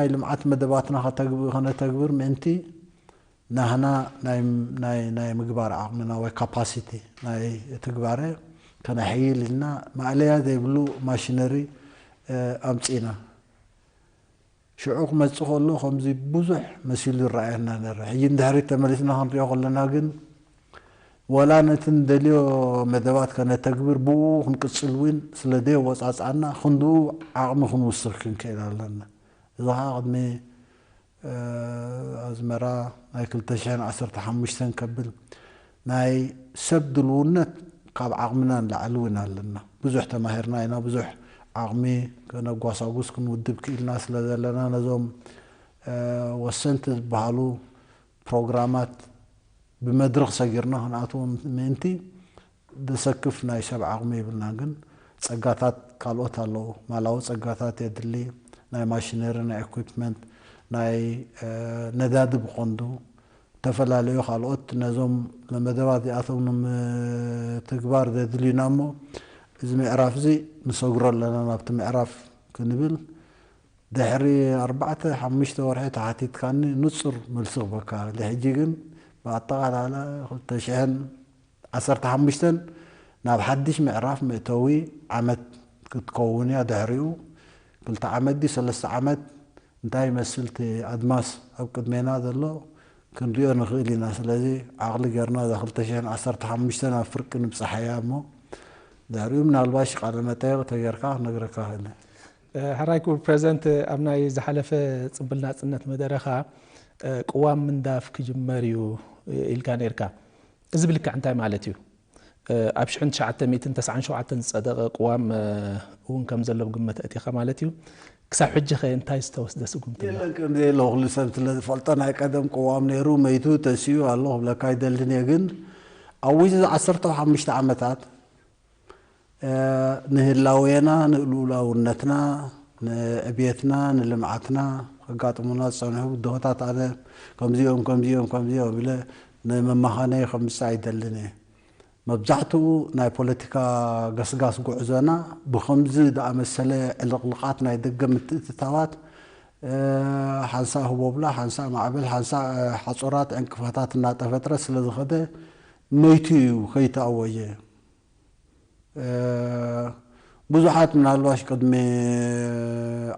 ናይ ልምዓት መደባትና ከተግብ- ከነተግብር ምእንቲ ናህና ናይ ናይ ናይ ምግባር ዓቕምና ወይ ካፓሲቲ ናይ ትግባረ ከነሕይል ኢልና ማእለያ ዘይብሉ ማሽነሪ ኣምጺና። ሽዑ ክመጽእ ከሎ ከምዚ ብዙሕ መሲሉ ይረኣየና ነረ። ሕጂ ንድሕሪት ተመሊስና ክንሪኦ ከለና ግን ዋላ ነቲ ንደልዮ መደባት ከነተግብር ብኡ ክንቅጽል እውን ስለ ደየወጻጽኣና ክንድኡ ዓቕሚ ክንውስኽ ክንክእል ኣለና። እዚ ኸዓ ቅድሚ ኣዝመራ ናይ ክልተ ሽሕን ዓሰርተ ሓሙሽተን ከብል ናይ ሰብ ድልውነት ካብ ዓቕምና ንላዕሊ እውን ኣለና። ብዙሕ ተማሂርና ኢና። ብዙሕ ዓቕሚ ከነጓሳጉስ ክንውድብ ክኢልና ስለ ዘለና ነዞም ወሰንቲ ዝበሃሉ ፕሮግራማት ብመድረኽ ሰጊርና ክንኣትዎም ምእንቲ ዘሰክፍ ናይ ሰብ ዓቕሚ የብልና። ግን ጸጋታት ካልኦት ኣለዉ። ማላዊ ጸጋታት የድሊ፣ ናይ ማሽነሪ፣ ናይ ኢኩፕመንት፣ ናይ ነዳዲ ብቐንዱ፣ ዝተፈላለዩ ካልኦት ነዞም መደባት እዚኣቶም ንምትግባር ዘድልዩና እሞ እዚ ምዕራፍ እዚ ንሰግሮ ኣለና ናብቲ ምዕራፍ ክንብል ድሕሪ ኣርባዕተ ሓሙሽተ ወርሒ ተሓቲትካኒ ንጹር መልሲ ክበካ። ሕጂ ግን ብኣጠቓላላ ክልተ ሽሕን ዓሰርተ ሓሙሽተን ናብ ሓድሽ ምዕራፍ መእተዊ ዓመት ክትከውን እያ። ድሕሪኡ ክልተ ዓመት ድዩ ሰለስተ ዓመት እንታይ ይመስል እቲ ኣድማስ ኣብ ቅድሜና ዘሎ ክንሪኦ ንኽእል ኢና። ስለዚ ዓቕሊ ጌርና እዛ ክልተ ሽሕን ዓሰርተ ሓሙሽተን ኣብ ፍርቂ ንብጽሓያ እሞ ድሕሪኡ ምናልባሽ ቃለ መጠየቕ ተጌርካ ክነግረካ ክእል። ሕራይ ክቡር ፕሬዚደንት፣ ኣብ ናይ ዝሓለፈ ጽምብል ናጽነት መደረኻ ቅዋም ምንዳፍ ክጅመር እዩ ኢልካ ነርካ። እዚ ብልክዕ እንታይ ማለት እዩ? ኣብ ሽሕን ትሽዓተ ሚእትን ተስዓን ሸውዓተን ዝጸደቐ ቅዋም እውን ከም ዘሎ ብግምት ኣእቲኻ ማለት እዩ። ክሳብ ሕጂ ኸ እንታይ ዝተወስደ ስጉምቲ ኣሎ? የለን፣ ከም ዘየለ ኩሉ ሰብ ስለ ዝፈልጦ ናይ ቀደም ቅዋም ነይሩ፣ መይቱ፣ ተሲኡ ኣሎ ክብለካ ኣይደልን እየ። ግን ኣብ ውሽጢ እዚ ዓሰርተ ሓሙሽተ ዓመታት ንህላዌና፣ ንልኡላውነትና፣ ንዕብየትና፣ ንልምዓትና ከጋጥሙና ዝጸንሑ ብድሆታት ኣነ ከምዚኦም፣ ከምዚኦም፣ ከምዚኦም ኢለ ንመማኸነይ ከምጽእ ኣይደልን እየ። መብዛሕትኡ ናይ ፖለቲካ ገስጋስ ጉዕዞና ብኸምዚ ዝኣመሰለ ዕልቕልቓት ናይ ደገ ምትእትታዋት፣ ሓንሳእ ህቦብላ፣ ሓንሳእ ማዕበል፣ ሓንሳእ ሓጹራት ዕንቅፋታት እናተፈጥረ ስለ ዝኸደ መይቱ እዩ ከይተኣወጀ። ብዙሓት ምናልባሽ ቅድሚ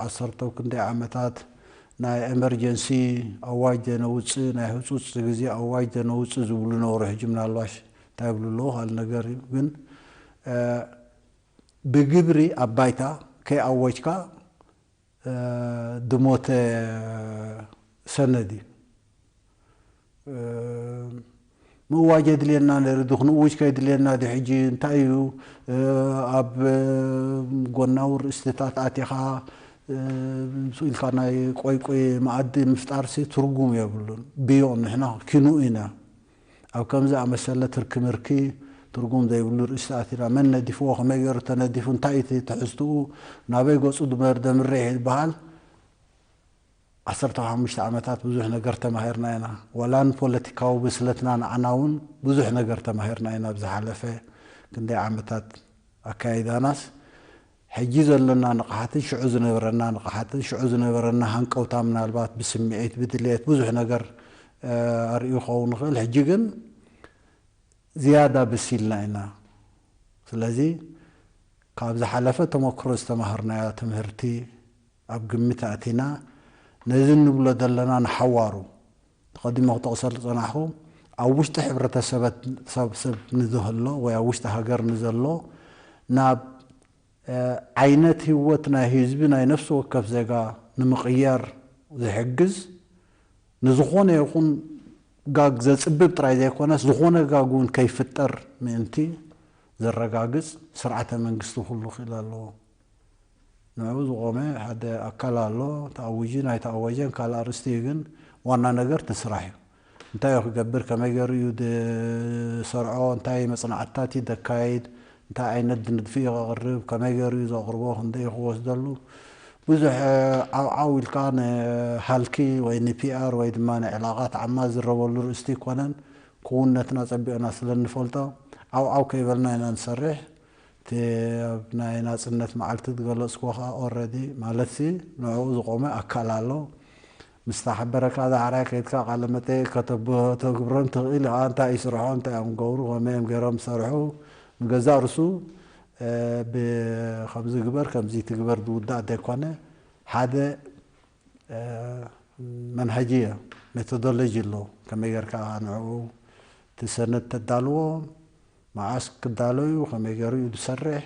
ዓሰርተ ክንደይ ዓመታት ናይ ኤመርጀንሲ ኣዋጅ ዘነውጽእ፣ ናይ ህጹጽ ግዜ ኣዋጅ ዘነውጽእ ዝብሉ ነበሩ። ሕጂ ምናልባሽ እንታይ ይብሉ ኣለዉ ካልእ ነገር እዩ። ግን ብግብሪ ኣብ ባይታ ከይኣወጅካ ድሞተ ሰነድ እዩ። ምእዋጅ የድልየና ነይሩ ዶ ክንእውጅ ከየድልየና ዶ ሕጂ እንታይ እዩ? ኣብ ጎናዊ ርእስትታት ኣቲኻ ኢልካ ናይ ቆይ ቆይ መኣዲ ምፍጣርሲ ትርጉም የብሉን። ብዮ ንሕና ኪኑ ኢና። ኣብ ከምዚ ኣመሰለ ትርኪ ምርኪ ትርጉም ዘይብሉ ርእስታት ኢና። መን ነዲፍዎ? ከመይ ገይሩ ተነዲፉ? እንታይ እቲ ትሕዝትኡ? ናበይ ገጹ ድመር ደምርሕ ይበሃል? ዓሰርተ ሓሙሽተ ዓመታት ብዙሕ ነገር ተማሂርና ኢና። ዋላ ንፖለቲካዊ ብስለትና ንዓና እውን ብዙሕ ነገር ተማሂርና ኢና ብዝሓለፈ ክንደይ ዓመታት ኣካይዳናስ። ሕጂ ዘለና ንቕሓትን ሽዑ ዝነበረና ንቕሓትን ሽዑ ዝነበረና ሃንቀውታ ምናልባት ብስምዒት ብድልየት ብዙሕ ነገር ኣርእዩ ክኸውን ይኽእል። ሕጂ ግን ዝያዳ በሲልና ኢና። ስለዚ ካብ ዝሓለፈ ተመክሮ ዝተማሃርናዮ ትምህርቲ ኣብ ግምት ኣእቲና ነዚ እንብሎ ዘለና ንሓዋሩ ተቐዲሞ ክጠቕሰሉ ዝጸናሕኩ ኣብ ውሽጢ ሕብረተሰብ ሰብ ንዝህሎ ወይ ኣብ ውሽጢ ሃገር ንዘሎ ናብ ዓይነት ህይወት ናይ ህዝቢ ናይ ነፍሲ ወከፍ ዜጋ ንምቕያር ዝሕግዝ ንዝኾነ ይኹን ጋግ ዘጽብብ ጥራይ ዘይኮነስ ዝኾነ ጋግ እውን ከይፍጠር ምእንቲ ዘረጋግጽ ስርዓተ መንግስቲ ኩሉ ክእል ኣለዎ። ንዕኡ ዝቖመ ሓደ ኣካል ኣሎ። ተኣውጂ ናይ ተኣወጀን ካልእ ኣርእስቲ እዩ። ግን ዋና ነገር እቲ ስራሕ እዩ። እንታይ እዩ ክገብር፣ ከመይ ገይሩ እዩ ዝሰርዖ፣ እንታይ መጽናዕትታት እዩ ዘካይድ፣ እንታይ ዓይነት ንድፊ እዩ ከቕርብ፣ ከመይ ገይሩ እዩ ዘቕርቦ፣ ክንደይ እዩ ክወስደሉ፣ ብዙሕ ዓው ዓው ኢልካ ንሃልኪ ወይ ንፒኣር ወይ ድማ ንዕላቓት ዓማ ዝረበሉ ርእስቲ ይኮነን። ክውንነትና ጸቢቕና ስለ እንፈልጦ ዓው ዓው ከይበልና ኢና ንሰርሕ። እቲ ኣብ ናይ ናፅነት መዓልቲ ዝገለፅኩዎ ከዓ ኦረዲ ማለት ሲ ንዕኡ ዝቆመ ኣካል ኣሎ። ምስ ተሓበረካ ዳሕራይ ከይድካ ቃለ መጠይቅ ከተተግብሮም ትኽእል ኢኻ። እንታይ እዩ ስርሖም፣ እንታይ እዮም ገብሩ፣ ከመይ እዮም ገይሮም ዝሰርሑ፣ ንገዛእ ርሱ ብከምዚ ግበር ከምዚ ትግበር ዝውዳእ ዘይኮነ ሓደ መንሃጂ ሜቶዶሎጂ ኣሎ። ከመይ ጌርካ ንዕኡ እቲ ሰነድ ተዳልዎ፣ መዓስ ክዳሎ እዩ፣ ከመይ ገይሩ እዩ ዝሰርሕ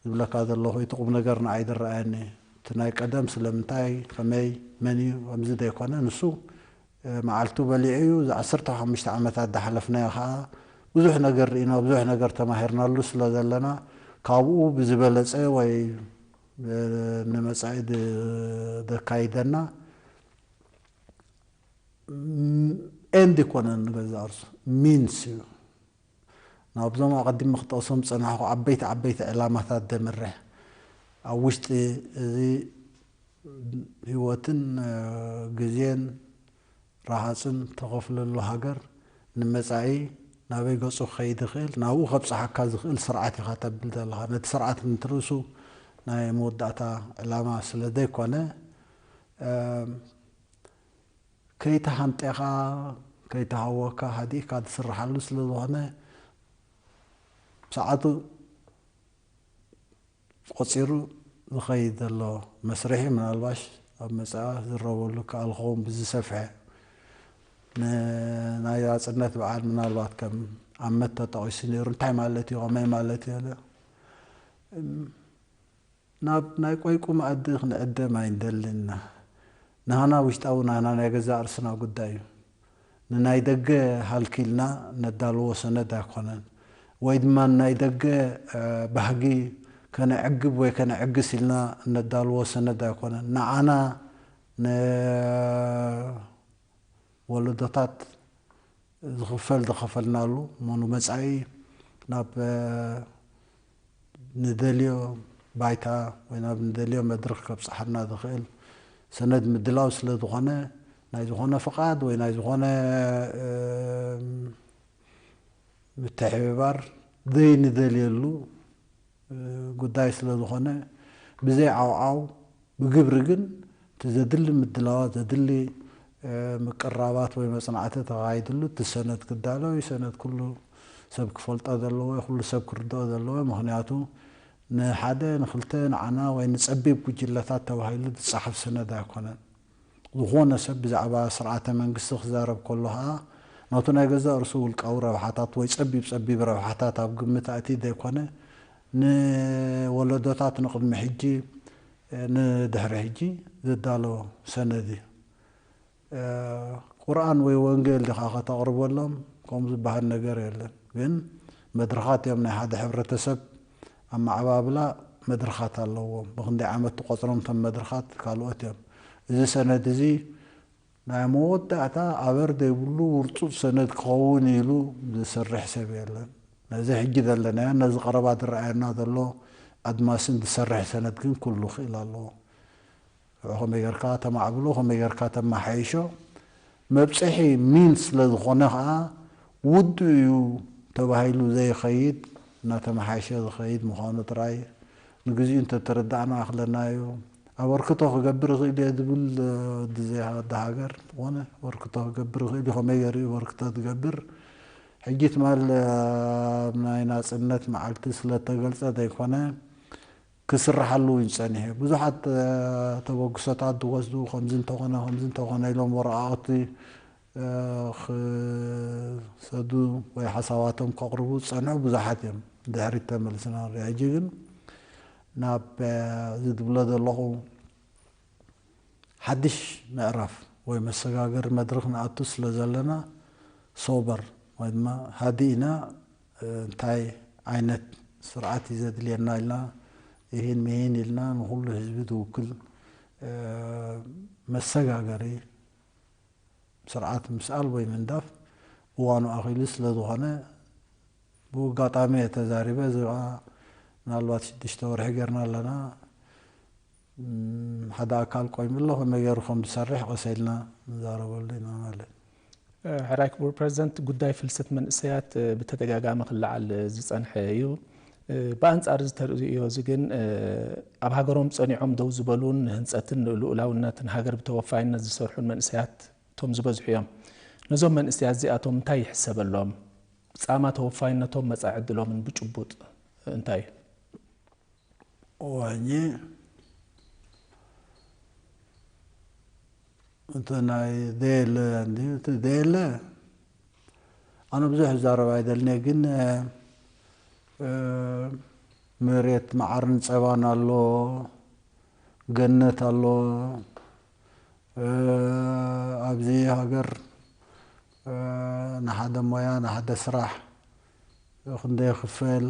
ዝብለካ ዘለኹ እቲ ቁም ነገር ንዓይ ዝረኣየኒ። እቲ ናይ ቀደም ስለምንታይ ከመይ መን እዩ ከምዚ ዘይኮነ ንሱ መዓልቱ በሊዑ እዩ። እዚ ዓሰርተ ሓሙሽተ ዓመታት ዝሓለፍናዮ ከዓ ብዙሕ ነገር ርኢና ብዙሕ ነገር ተማሂርናሉ ስለ ዘለና ካብኡ ብዝበለፀ ወይ ንመፃኢ ዘካይደና ኤንድ ይኮነን ንገዛ ርሱ ሚንስ እዩ። ናብዞም ኣቐዲሚ ክጠቕሶም ዝፀናሕኩ ዓበይቲ ዓበይቲ ዕላማታት ደምርሕ ኣብ ውሽጢ እዚ ህይወትን ግዜን ረሃፅን ተኸፍለሉ ሃገር ንመፃኢ ናበይ ገፁ ክኸይድ ይኽእል ናብኡ ከብፅሓካ ዝኽእል ስርዓት ኢኻ ተብል ዘለኻ። ነቲ ስርዓት እንትርእሱ ናይ መወዳእታ ዕላማ ስለ ዘይኮነ ከይተሃንጤኻ ከይተሃወካ ሃዲእካ ትስርሓሉ ስለ ዝኾነ ሰዓቱ ቆፂሩ ዝኸይድ ዘሎ መስርሒ ምናልባሽ ኣብ መፅኣ ዝረበሉ ከኣል ክኸውን ብዝሰፍሐ ናይ ናፅነት በዓል ምናልባት ከም ኣመት ተጠቂሱ ነይሩ። እንታይ ማለት እዩ፣ ከመይ ማለት እዩ? ናብ ናይ ቆይቁ መኣዲ ክንዕደም ኣይንደልን ኢና። ናህና ውሽጣዊ ናህና ናይ ገዛእ ርእስና ጉዳይ እዩ። ንናይ ደገ ሃልኪልና ነዳልዎ ሰነድ ኣይኮነን። ወይ ድማ ንናይ ደገ ባህጊ ከነዕግብ ወይ ከነዕግስ ኢልና እነዳልዎ ሰነድ ኣይኮነን። ንዓና ንወለዶታት ዝኽፈል ዝኸፈልናሉ እሞ ንመጻኢ ናብ ንደልዮ ባይታ ወይ ናብ ንደልዮ መድረኽ ከብጽሓና ዝኽእል ሰነድ ምድላው ስለ ዝኾነ ናይ ዝኾነ ፍቓድ ወይ ናይ ዝኾነ ምትሕብባር ዘይንደልየሉ ጉዳይ ስለ ዝኾነ ብዘይ ዓውዓው ብግብሪ ግን እቲ ዘድሊ ምድላዋት ዘድሊ ምቅራባት ወይ መፅናዕቲ ተኻይድሉ እቲ ሰነድ ክዳሎ እዩ። ሰነድ ኩሉ ሰብ ክፈልጦ ዘለዎ ኩሉ ሰብ ክርድኦ ዘለዎ ምክንያቱ ንሓደ ንክልተ ንዓና ወይ ንፀቢብ ጉጅለታት ተባሂሉ ዝፀሓፍ ሰነድ ኣይኮነን። ዝኾነ ሰብ ብዛዕባ ስርዓተ መንግስቲ ክዛረብ ከሎ ከዓ ናቱ ናይ ገዛእ ርእሱ ውልቃዊ ረብሓታት ወይ ጸቢብ ጸቢብ ረብሓታት ኣብ ግምት ኣእትዩ ዘይኮነ ንወለዶታት ንቕድሚ ሕጂ ንድሕሪ ሕጂ ዝዳሎ ሰነድ እዩ። ቁርኣን ወይ ወንጌል ዲኻ ከተቕርበሎም ከምኡ ዝበሃል ነገር የለን። ግን መድረኻት እዮም ናይ ሓደ ሕብረተሰብ ኣመዓባብላ መድረኻት ኣለዎም። ብክንደይ ዓመት ትቆፅሮም እቶም መድረኻት ካልኦት እዮም። እዚ ሰነድ እዚ ናይ መወዳእታ ኣበር ዘይብሉ ውርፁፅ ሰነድ ክኸውን ኢሉ ዝሰርሕ ሰብ የለን። ነዚ ሕጂ ዘለናዮ ነዚ ቀረባ ዝረኣየና ዘሎ ኣድማስን ዝሰርሕ ሰነድ ግን ኩሉ ክእል ኣለዎ። ከመይ ጌርካ ተማዕብሎ ከመይ ጌርካ ተመሓይሾ መብፅሒ ሚን ስለ ዝኾነ ከዓ ውዱ እዩ ተባሂሉ ዘይኸይድ እናተመሓየሸ ዝኸይድ ምዃኑ ጥራይ ንግዚኡ እንተተረዳእና ክለናዮ። ኣበርክቶ ክገብር ይኽእል እየ ዝብል ወዲ ዘይሃወዲ ሃገር ዝኾነ ኣበርክቶ ክገብር ይኽእል እዩ። ከመይ ገይሩ እዩ ኣበርክቶ ዝገብር? ሕጂ ትማል ናይ ናፅነት መዓልቲ ስለተገልፀ ዘይኮነ ክስርሓሉ እዩ ጸኒሑ። ብዙሓት ተበግሶታት ዝወስዱ ከምዚ እንተኾነ ከምዚ እንተኾነ ኢሎም ወረቓቕቲ ክሰዱ ወይ ሓሳባቶም ከቕርቡ ዝጸንሑ ብዙሓት እዮም። ድሕሪት ተመልስና ንሪኦ። ሕጂ ግን ናብ እዚ ዝብሎ ዘለኹ ሓድሽ ምዕራፍ ወይ መሰጋገሪ መድረኽ ንኣቱ ስለ ዘለና ሶበር ወይ ድማ ሃዲእና እንታይ ዓይነት ስርዓት እዩ ዘድልየና ኢልና ይህን ምሂን ኢልና ንኩሉ ህዝቢ ዝውክል መሰጋገሪ ስርዓት ምስኣል ወይ ምንዳፍ እዋኑ ኣኺሉ ስለ ዝኾነ ብኡ ኣጋጣሚ እየ ተዛሪበ። እዚ ከዓ ምናልባት ሽዱሽተ ወርሒ ጌርና ኣለና። ሓደ ኣካል ቆይሙ ኣሎ ከመይ ገይሩ ከም ዝሰርሕ ቀሰ ኢልና ንዛረበሉ ኢና ማለት። ሕራይ ክቡር ፕረዚደንት፣ ጉዳይ ፍልሰት መንእሰያት ብተደጋጋሚ ክለዓል ዝጸንሐ እዩ። ብኣንጻር እዚ ተርእዮ እዚ ግን ኣብ ሃገሮም ጸኒዖም ደው ዝበሉን ንህንጸትን ንልኡላውነትን ሃገር ብተወፋይነት ዝሰርሑን መንእሰያት እቶም ዝበዝሑ እዮም። ነዞም መንእሰያት እዚኣቶም እንታይ ይሕሰበሎም? ጻማ ተወፋይነቶም መጻኢ ዕድሎምን ብጭቡጥ እንታይ እዩ? ወጂ እቲ ናይ ደየለ እንዲ እቲ ደየለ ኣነ ብዙሕ ዝዛረብ ኣይደልኒ ግን መሬት መዓርን ጸባን ኣሎ፣ ገነት ኣሎ። ኣብዚ ሃገር ንሓደ ሞያ ንሓደ ስራሕ ክንደይ ይኽፈል፣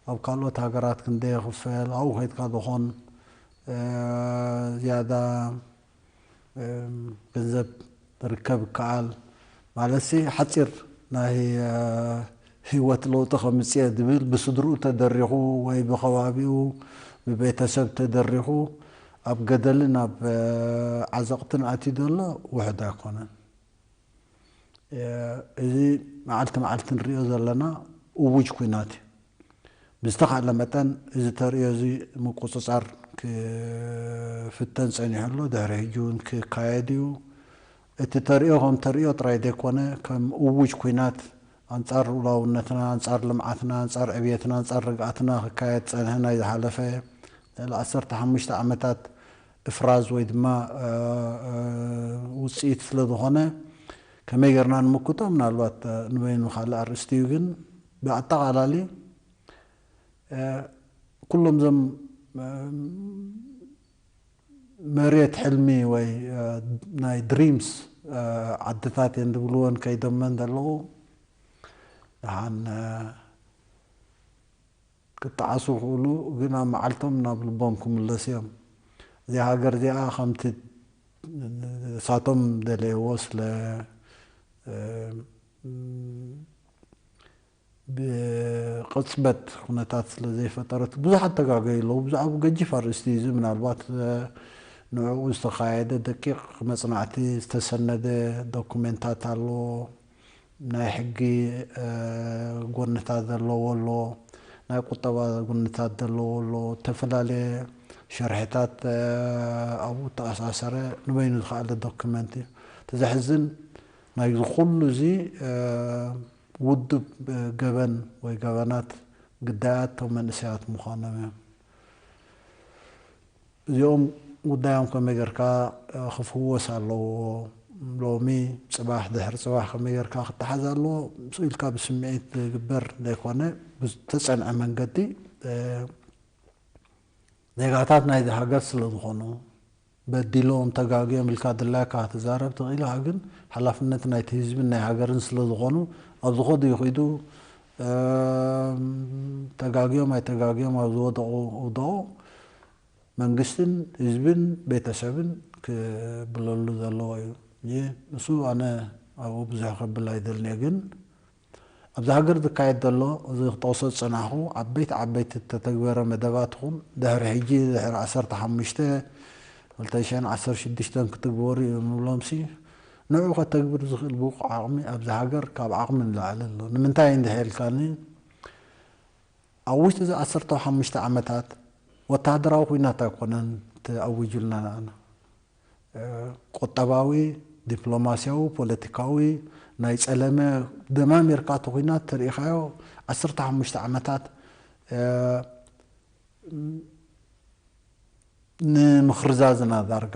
ኣብ ካልኦት ሃገራት ክንደይ ይኽፈል፣ ኣብኡ ከይድካ ዝኾን ዝያዳ ገንዘብ ርከብ ይከኣል። ማለትሲ ሓፂር ናይ ህይወት ለውጢ ከምፅእ እየ ዝብል ብስድርኡ ተደሪኹ ወይ ብኸባቢኡ ብቤተሰብ ተደሪኹ ኣብ ገደልን ኣብ ዓዘቕትን ኣትዩ ዘሎ ውሕድ ኣይኮነን። እዚ መዓልቲ መዓልቲ ንሪኦ ዘለና እውጅ ኲናት እዩ። ብዝተኻእለ መጠን እዚ ተርእዮ እዚ ምቁፅፃር ክፍተን ፀኒሑ ኣሎ። ድሕሪ ሕጂ እውን ክካየድ እዩ። እቲ ተርእዮ ከም ተርእዮ ጥራይ ዘይኮነ ከም እውጅ ኲናት ኣንጻር ልኡላውነትና፣ ኣንጻር ልምዓትና፣ ኣንጻር ዕብየትና፣ ኣንጻር ርግኣትና ክካየድ ዝጸንሐ ናይ ዝሓለፈ ልዕሊ ዓሰርተ ሓሙሽተ ዓመታት እፍራዝ ወይ ድማ ውጽኢት ስለ ዝኾነ ከመይ ጌርና ንምክቶ ምናልባት ንበይኑ ካልእ ኣርእስቲ እዩ። ግን ብኣጠቓላሊ ኩሎም እዞም መሬት ሕልሚ ወይ ናይ ድሪምስ ዓድታት እየን ዝብልወን ከይዶመን ዘለዉ ደሓን ክጠዓሱ ክእሉ ግን ኣብ መዓልቶም ናብ ልቦም ክምለሱ እዮም። እዚኣ ሃገር እዚኣ ከምቲ እሳቶም ደለይዎ ስለ ብቅፅበት ኩነታት ስለ ዘይፈጠረት ብዙሓት ተጋገዩ ኣለዉ። ብዛዕባ ገጂፍ ኣርእስቲ እዩ እዚ። ምናልባት ንዕኡ ዝተኻየደ ደቂቕ መፅናዕቲ ዝተሰነደ ዶኩሜንታት ኣሎ። ናይ ሕጊ ጎንታት ዘለዎ ኣሎ፣ ናይ ቁጠባ ጎንታት ዘለዎ ኣሎ፣ ዝተፈላለየ ሸርሕታት ኣብኡ ተኣሳሰረ ንበይኑ ዝኸኣለ ዶክመንት እዩ። እቲ ዘሕዝን ናይዚ ኩሉ እዚ ውዱብ ገበን ወይ ገበናት ግዳያት እቶም መንእሰያት ምዃኖም እዮም። እዚኦም ጉዳዮም ከመይ ጌርካ ክፍወስ ኣለዎ፣ ሎሚ፣ ፅባሕ፣ ድሕሪ ፅባሕ ከመይ ጌርካ ክተሓዝ ኣለዎ፣ ምስኡ ኢልካ ብስምዒት ዝግበር ዘይኮነ ብዝተፀንዐ መንገዲ ዜጋታት ናይዚ ሃገር ስለ ዝኾኑ በዲሎም ተጋግዮም ኢልካ ድላይካ ክትዛረብ ትኽእል ኢኻ፣ ግን ሓላፍነት ናይቲ ህዝብን ናይ ሃገርን ስለ ዝኾኑ ኣብ ዝኸዱ ይኺዱ ተጋግዮም ኣይተጋግዮም ኣብ ዝወደቑ ውደቑ መንግስትን ህዝብን ቤተሰብን ክብለሉ ዘለዎ እዩ። ንሱ ኣነ ኣብኡ ብዙሕ ከብል ኣይደልን እየ፣ ግን ኣብዚ ሃገር ዝካየድ ዘሎ እዚ ክጠቕሶ ዝፀናሕኩ ዓበይቲ ዓበይቲ ዝተተግበረ መደባት ይኹን ድሕሪ ሕጂ ድሕሪ ዓሰርተ ሓሙሽተ ክልተ ሽሕን ዓሰርተ ሽዱሽተን ክትግበሩ እዮም ንብሎምሲ ንዑ ከተግብር ዝኽእል ብቑዕ ዓቕሚ ኣብዚ ሃገር ካብ ዓቕሚ ንላዕሊ ኣሎ። ንምንታይ እንድሕር ኢልካኒ ኣብ ውሽጢ እዚ ዓሰርተ ሓሙሽተ ዓመታት ወታደራዊ ኲናት ኣይኮነን ተኣዊጁልና ንኣና። ቁጠባዊ፣ ዲፕሎማስያዊ፣ ፖለቲካዊ ናይ ጸለመ ደማሚርካ እቲ ኲናት ተሪኢኻዮ ዓሰርተ ሓሙሽተ ዓመታት ንምኽርዛዝና ዳርጋ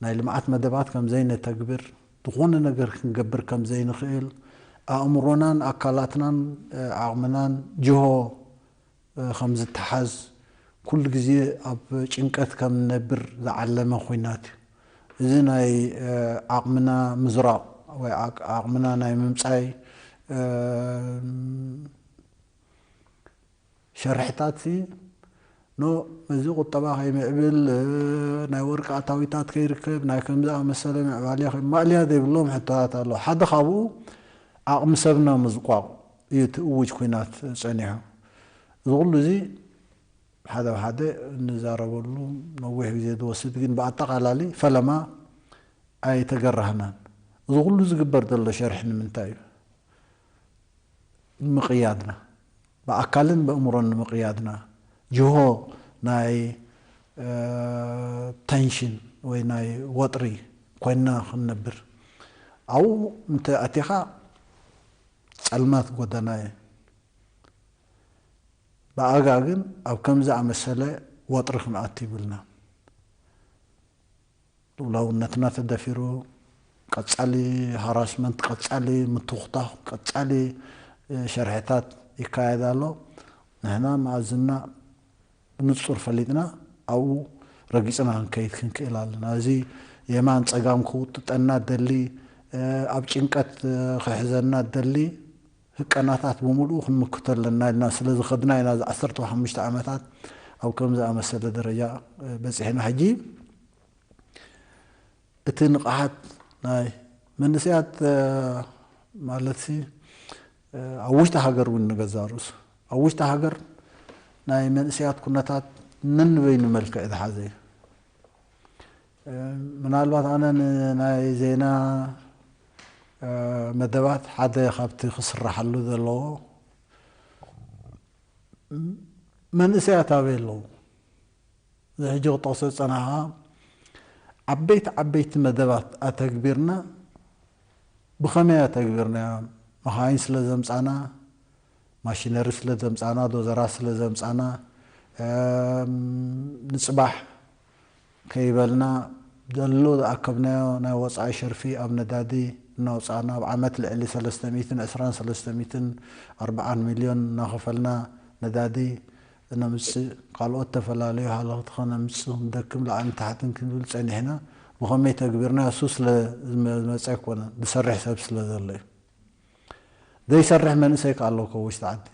ናይ ልምዓት መደባት ከም ዘይነተግብር ዝኾነ ነገር ክንገብር ከም ዘይንኽእል ኣእምሮናን ኣካላትናን ዓቕምናን ጅሆ ከም ዝተሓዝ ኩሉ ግዜ ኣብ ጭንቀት ከም ንነብር ዝዓለመ ኹናት እዩ። እዚ ናይ ዓቕምና ምዝራቕ ወይ ዓቕምና ናይ ምምጻይ ሸርሕታት ሲ ኖ እዚ ቁጠባ ከይምዕብል ናይ ወርቂ ኣታዊታት ከይርከብ ናይ ከምዚ ኣመሰለ ምዕባልያ ማእልያ ዘይብሎም ሕቶታት ኣሎ። ሓደ ካብኡ ዓቕሚ ሰብና ምዝቋቕ እዩ እቲ እውጅ ኲናት ጸኒሑ። እዚ ኩሉ እዚ ሓደ ብሓደ እንዛረበሉ ነዊሕ ግዜ ዝወስድ ግን ብኣጠቓላሊ ፈለማ ኣይተገራህናን። እዚ ኩሉ ዝግበር ዘሎ ሸርሒ ንምንታይ እዩ? ንምቕያድና ብኣካልን ብእምሮን ንምቕያድና ጅሆ ናይ ተንሽን ወይ ናይ ወጥሪ ኮይና ክንነብር ኣብኡ እንተ ኣቲኻ ጸልማት ጎደና እየ። ብኣጋ ግን ኣብ ከምዚ ኣመሰለ ወጥሪ ክንኣቱ ይብልና። ልኡላውነትና ተደፊሩ፣ ቀጻሊ ሃራስመንት፣ ቀጻሊ ምትኹታኽ፣ ቀጻሊ ሸርሕታት ይካየድ ኣሎ። ንሕና መኣዝና ብንጹር ፈሊጥና ኣብኡ ረጊጽና ክንከይድ ክንክእል ኣለና። እዚ የማን ጸጋም ክውጥጠና ደሊ፣ ኣብ ጭንቀት ክሕዘና ደሊ ህቀናታት ብምሉኡ ክንምክቶ ኣለና ኢልና ስለ ዝኸድና ኢና እዚ ዓሰርተ ሓሙሽተ ዓመታት ኣብ ከም ዝኣመሰለ ደረጃ በጺሕና። ሕጂ እቲ ንቕሓት ናይ መንእሰያት ማለት ሲ ኣብ ውሽጢ ሃገር እውን ንገዛ ርእሱ ኣብ ውሽጢ ሃገር ናይ መንእሰያት ኩነታት ነንበይኑ መልክዕ ዝሓዘ እዩ። ምናልባት ኣነ ንናይ ዜና መደባት ሓደ ካብቲ ክስራሓሉ ዘለዎ መንእሰያት ኣበይ ኣለዉ? እዚ ሕጂ ክጠቕሶ ዝጸናሕኻ ዓበይቲ ዓበይቲ መደባት ኣተግቢርና ብኸመይ ኣተግቢርናዮ? መኻይን ስለ ዘምጻና፣ ማሽነሪ ስለ ዘምጻና፣ ዶዘራት ስለ ዘምጻና፣ ንጽባሕ ከይበልና ዘሎ ዝኣከብናዮ ናይ ወጻኢ ሸርፊ ኣብ ነዳዲ እናውጻእና ኣብ ዓመት ልዕሊ ሰለስተ ሚእትን ዕስራን ሰለስተ ሚእትን ኣርብዓን ሚልዮን እናኸፈልና ነዳዲ እነምጽእ፣ ካልኦት ተፈላለዩ ሃለኽቲ ከነምጽእ ክንደክም ላዕልን ታሕትን ክንብል ጸኒሕና። ብኸመይ ተግቢርና እሱ ስለ ዝመ- ዝመጸ ኣይኮነን፣ ዝሰርሕ ሰብ ስለ ዘሎ እዩ። ዘይሰርሕ መንእሰይ ከ ኣሎ እኮ ውሽጢ ዓዲ።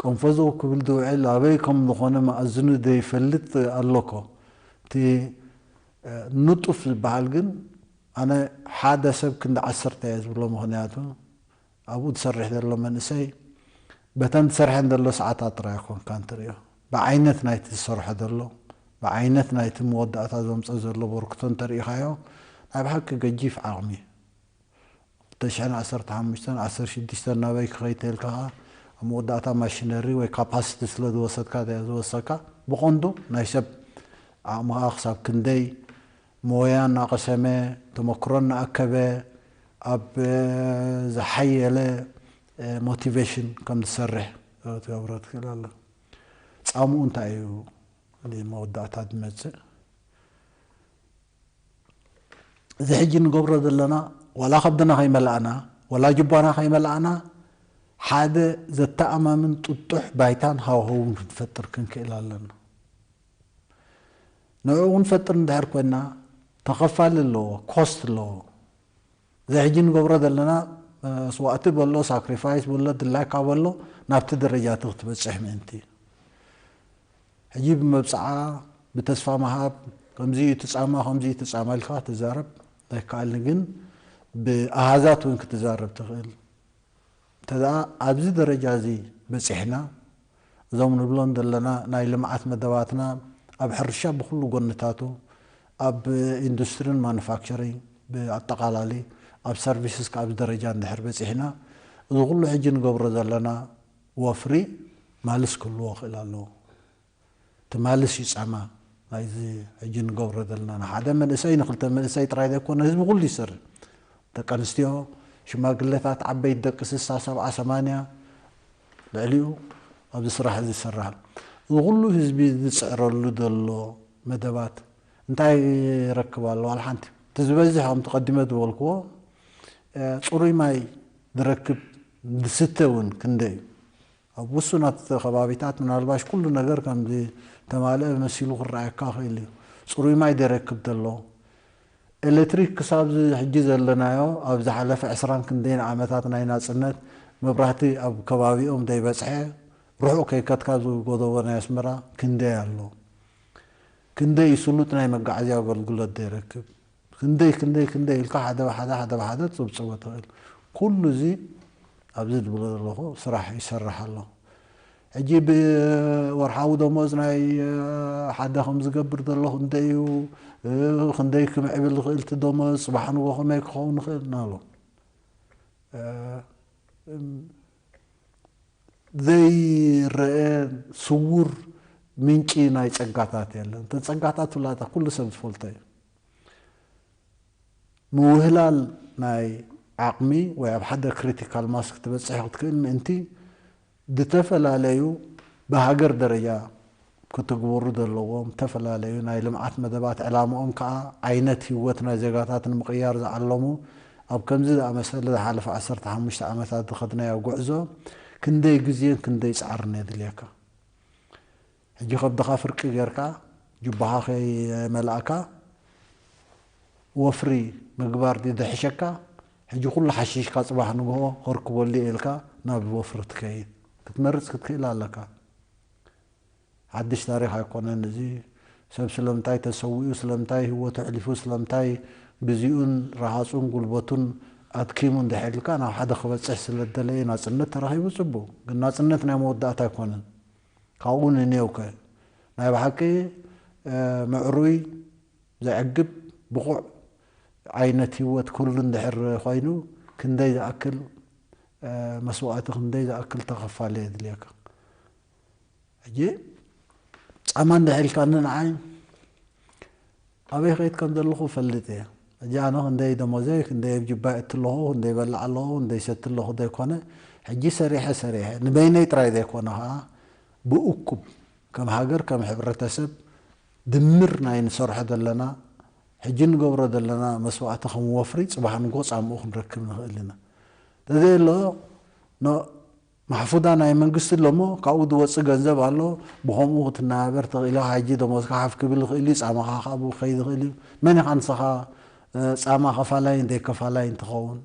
ቀንፈዞ ክብል ዝውዕል ኣበይ ከም ዝኾነ መኣዝኑ ዘይፈልጥ ኣሎ እኮ። እቲ ንጡፍ ዝበሃል ግን ኣነ ሓደ ሰብ ክንዲ ዓሰርተ እየ ዝብሎ። ምኽንያቱ ኣብኡ ዝሰርሕ ዘሎ መንእሰይ በተን ዝሰርሐን ዘሎ ሰዓታት ጥራይ ኣይኮንካን ትርእዮ። ብዓይነት ናይቲ ዝሰርሖ ዘሎ፣ ብዓይነት ናይቲ መወዳእታ ዘምፅኦ ዘሎ በርክቶ እንተርኢኻዮ ናይ ብሓቂ ገጂፍ ዓቕሚ እዩ። ክልተ ሽሕን ዓሰርተ ሓሙሽተን ዓሰርተ ሽዱሽተን ናበይ ክኸይድ ተልካ ኸዓ ኣብ መወዳእታ ማሽነሪ ወይ ካፓሲቲ ስለ ዝወሰድካ ዝወሰካ ብቐንዱ ናይ ሰብ ዓቕምኻ ክሳብ ክንደይ ሞያ እናቐሰመ፣ ተመክሮ እናኣከበ፣ ኣብ ዝሓየለ ሞቲቬሽን ከም ዝሰርሕ ክትገብሮ ትኽእል ኣለ። ጻምኡ እንታይ እዩ? መወዳእታ ዝመጽእ እዚ ሕጂ ንገብሮ ዘለና ዋላ ከብድና ከይመላእና ዋላ ጅባና ከይመላእና ሓደ ዘተኣማምን ጥጡሕ ባይታን ሃዋህውን ክንፈጥር ክንክእል ኣለና። ንዕኡ ክንፈጥር እንድሕር ኮይና ተኸፋሊ ኣለዎ፣ ኮስት ኣለዎ። እዚ ሕጂ ንገብሮ ዘለና መስዋእቲ በሎ፣ ሳክሪፋይስ በሎ፣ ድላይካ በሎ ናብቲ ደረጃ እቲ ክትበፅሕ ምእንቲ እዩ። ሕጂ ብመብፅዓ ብተስፋ ምሃብ ከምዚ እዩ እቲ ፃማ ከምዚ እዩ እቲ ፃማ ኢልካ ትዛረብ ኣይከኣልን፣ ግን ብኣሃዛት እውን ክትዛረብ ትኽእል። እንተ ደኣ ኣብዚ ደረጃ እዚ በፂሕና እዞም ንብሎም ዘለና ናይ ልምዓት መደባትና ኣብ ሕርሻ ብኩሉ ጎንታቱ ኣብ ኢንዱስትሪን ማኑፋክቸሪንግ ብኣጠቓላሊ ኣብ ሰርቪስስ ኣብዚ ደረጃ እንድሕር በፂሕና እዚ ኩሉ ሕጂ ንገብሮ ዘለና ወፍሪ ማልስ ክህልዎ ክእል ኣለዎ። ትማልስ እዩ ጻማ ናይዚ ሕጂ ንገብሮ ዘለና ንሓደ መንእሰይ ንክልተ መንእሰይ ጥራይ ዘይኮነ ህዝቢ ኩሉ ይሰርሕ። ደቂ ኣንስትዮ፣ ሽማግለታት፣ ዓበይቲ ደቂ ስሳ፣ ሰብዓ፣ ሰማንያ ልዕሊኡ ኣብዚ ስራሕ እዚ ይሰርሕ ኣሎ። እዚ ኩሉ ህዝቢ ዝጽዕረሉ ዘሎ መደባት እንታይ ይረክብ ኣሎ? ዋላ ሓንቲ። እቲ ዝበዝሕ ከምቲ ቀዲመ ዝበልክዎ ጽሩይ ማይ ዝረክብ ዝስተ እውን ክንደይ እዩ? ኣብ ውሱናት ከባቢታት ምናልባሽ ኩሉ ነገር ከም ዝተማልአ መሲሉ ክረኣየካ ይኽእል እዩ። ጽሩይ ማይ ዘይረክብ ዘሎ፣ ኤሌክትሪክ ክሳብ እዚ ሕጂ ዘለናዮ ኣብ ዝሓለፈ ዕስራን ክንደይን ዓመታት ናይ ናጽነት መብራህቲ ኣብ ከባቢኦም ዘይበጽሐ ርሑቕ ከይከድካ ዝጎደቦ ናይ ኣስመራ ክንደይ ኣሎ? ክንደይ ስሉጥ ናይ መጋዓዝያ ኣገልግሎት ዘይረክብ? ክንደይ ክንደይ ክንደይ ኢልካ ሓደ ብሓደ ሓደ ብሓደ ትጽብጽቦ ትኽእል። ኩሉ እዚ ኣብዚ ዝብሎ ዘለኹ ስራሕ ይሰርሕ ኣሎ። ሕጂ ብወርሓዊ ደሞዝ ናይ ሓደ ከም ዝገብር ዘሎ ክንደይ እዩ፣ ክንደይ ክምዕብል ይኽእል እቲ ደሞዝ፣ ጽባሕ ንጎ ከመይ ክኸውን ይኽእል እናበሉ ዘይረአ ስውር ምንጪ ናይ ጸጋታት የለን። እተን ጸጋታት ፍላጣ ኩሉ ሰብ ዝፈልጦ እዩ። ምውህላል ናይ ዓቕሚ ወይ ኣብ ሓደ ክሪቲካል ማስ ክትበጽሕ ክትክእል ምእንቲ፣ ዝተፈላለዩ ብሃገር ደረጃ ክትግበሩ ዘለዎም ዝተፈላለዩ ናይ ልምዓት መደባት፣ ዕላምኦም ከዓ ዓይነት ህይወት ናይ ዜጋታት ንምቕያር ዝዓለሙ፣ ኣብ ከምዚ ዝኣመሰለ ዝሓለፈ ዓሰርተ ሓሙሽተ ዓመታት ዝኸድናዮ ጉዕዞ ክንደይ ግዜን ክንደይ ጻዕርን የድልየካ። ሕጂ ከብድኻ ፍርቂ ጌርካ፣ ጁባኻ ከይመላእካ፣ ወፍሪ ምግባር ድዩ ዝሕሸካ? ሕጂ ኩሉ ሓሺሽካ ጽባሕ ንግሆ ከርክበሉ እየ ኢልካ ናብ ወፍሪ ትከይድ ክትመርጽ ክትክእል ኣለካ። ሓድሽ ታሪኽ ኣይኮነን እዚ። ሰብ ስለምንታይ ተሰዊኡ፣ ስለምንታይ ህይወቱ ኣሕሊፉ፣ ስለምንታይ ግዜኡን ረሃጹን ጉልበቱን ኣድኪሙ እንድሕር ኢልካ ናብ ሓደ ክበጽሕ ስለ ዝደለየ ናጽነት ተረኺቡ ጽቡቕ። ግን ናጽነት ናይ መወዳእታ ኣይኮነን። ካብኡ ንኔውከ ናይ ብሓቂ፣ እ፣ ምዕሩይ፣ ዘዕግብ፣ ብቑዕ ዓይነት ህይወት ክህሉ እንድሕር ኮይኑ፣ ክንደይ ዝኣክል፣ እ፣ መስዋእቲ፣ ክንደይ ዝኣክል ተኸፋሊ የድልየካ። ሕጂ ጻማ እንድሕር ኢልካኒ ንዓይ ኣበይ ከይድ ከም ዘለኹ እፈልጥ እየ። ሕጂ ኣነ ክንደይ ደሞዘይ፣ ክንደይ ኣብ ጅባይ እእቲ ኣለኹ፣ ክንደይ በልዕ ኣለኹ፣ ክንደይ ሰቲ ኣለኹ ዘይኮነ፣ ሕጂ ሰሪሐ ሰሪሐ ንበይነይ ጥራይ ዘይኮነ ኸዓ ብእኩብ ከም ሃገር፣ ከም ሕብረተሰብ ድምር ናይ ንሰርሖ ዘለና፣ ሕጂ ንገብሮ ዘለና መስዋእቲ ከም ወፍሪ ጽባሕ ንጎ ጻምኡ ክንረክብ ንኽእል ኢና። ተዘየሎ ኖ ማሕፉዳ ናይ መንግስቲ ኣሎ እሞ ካብኡ ዝወፅእ ገንዘብ ኣሎ፣ ብኸምኡ ክትነባበር ትኽእል ኢኻ። ሕጂ ደሞዝካ ሓፍ ክብል ይኽእል እዩ፣ ጻማኻ ካብኡ ክኸይድ ይኽእል እዩ። መን ኢኻ ንስኻ፣ እ፣ ጻማ ከፋላይን ዘይከፋላይን ትኸውን?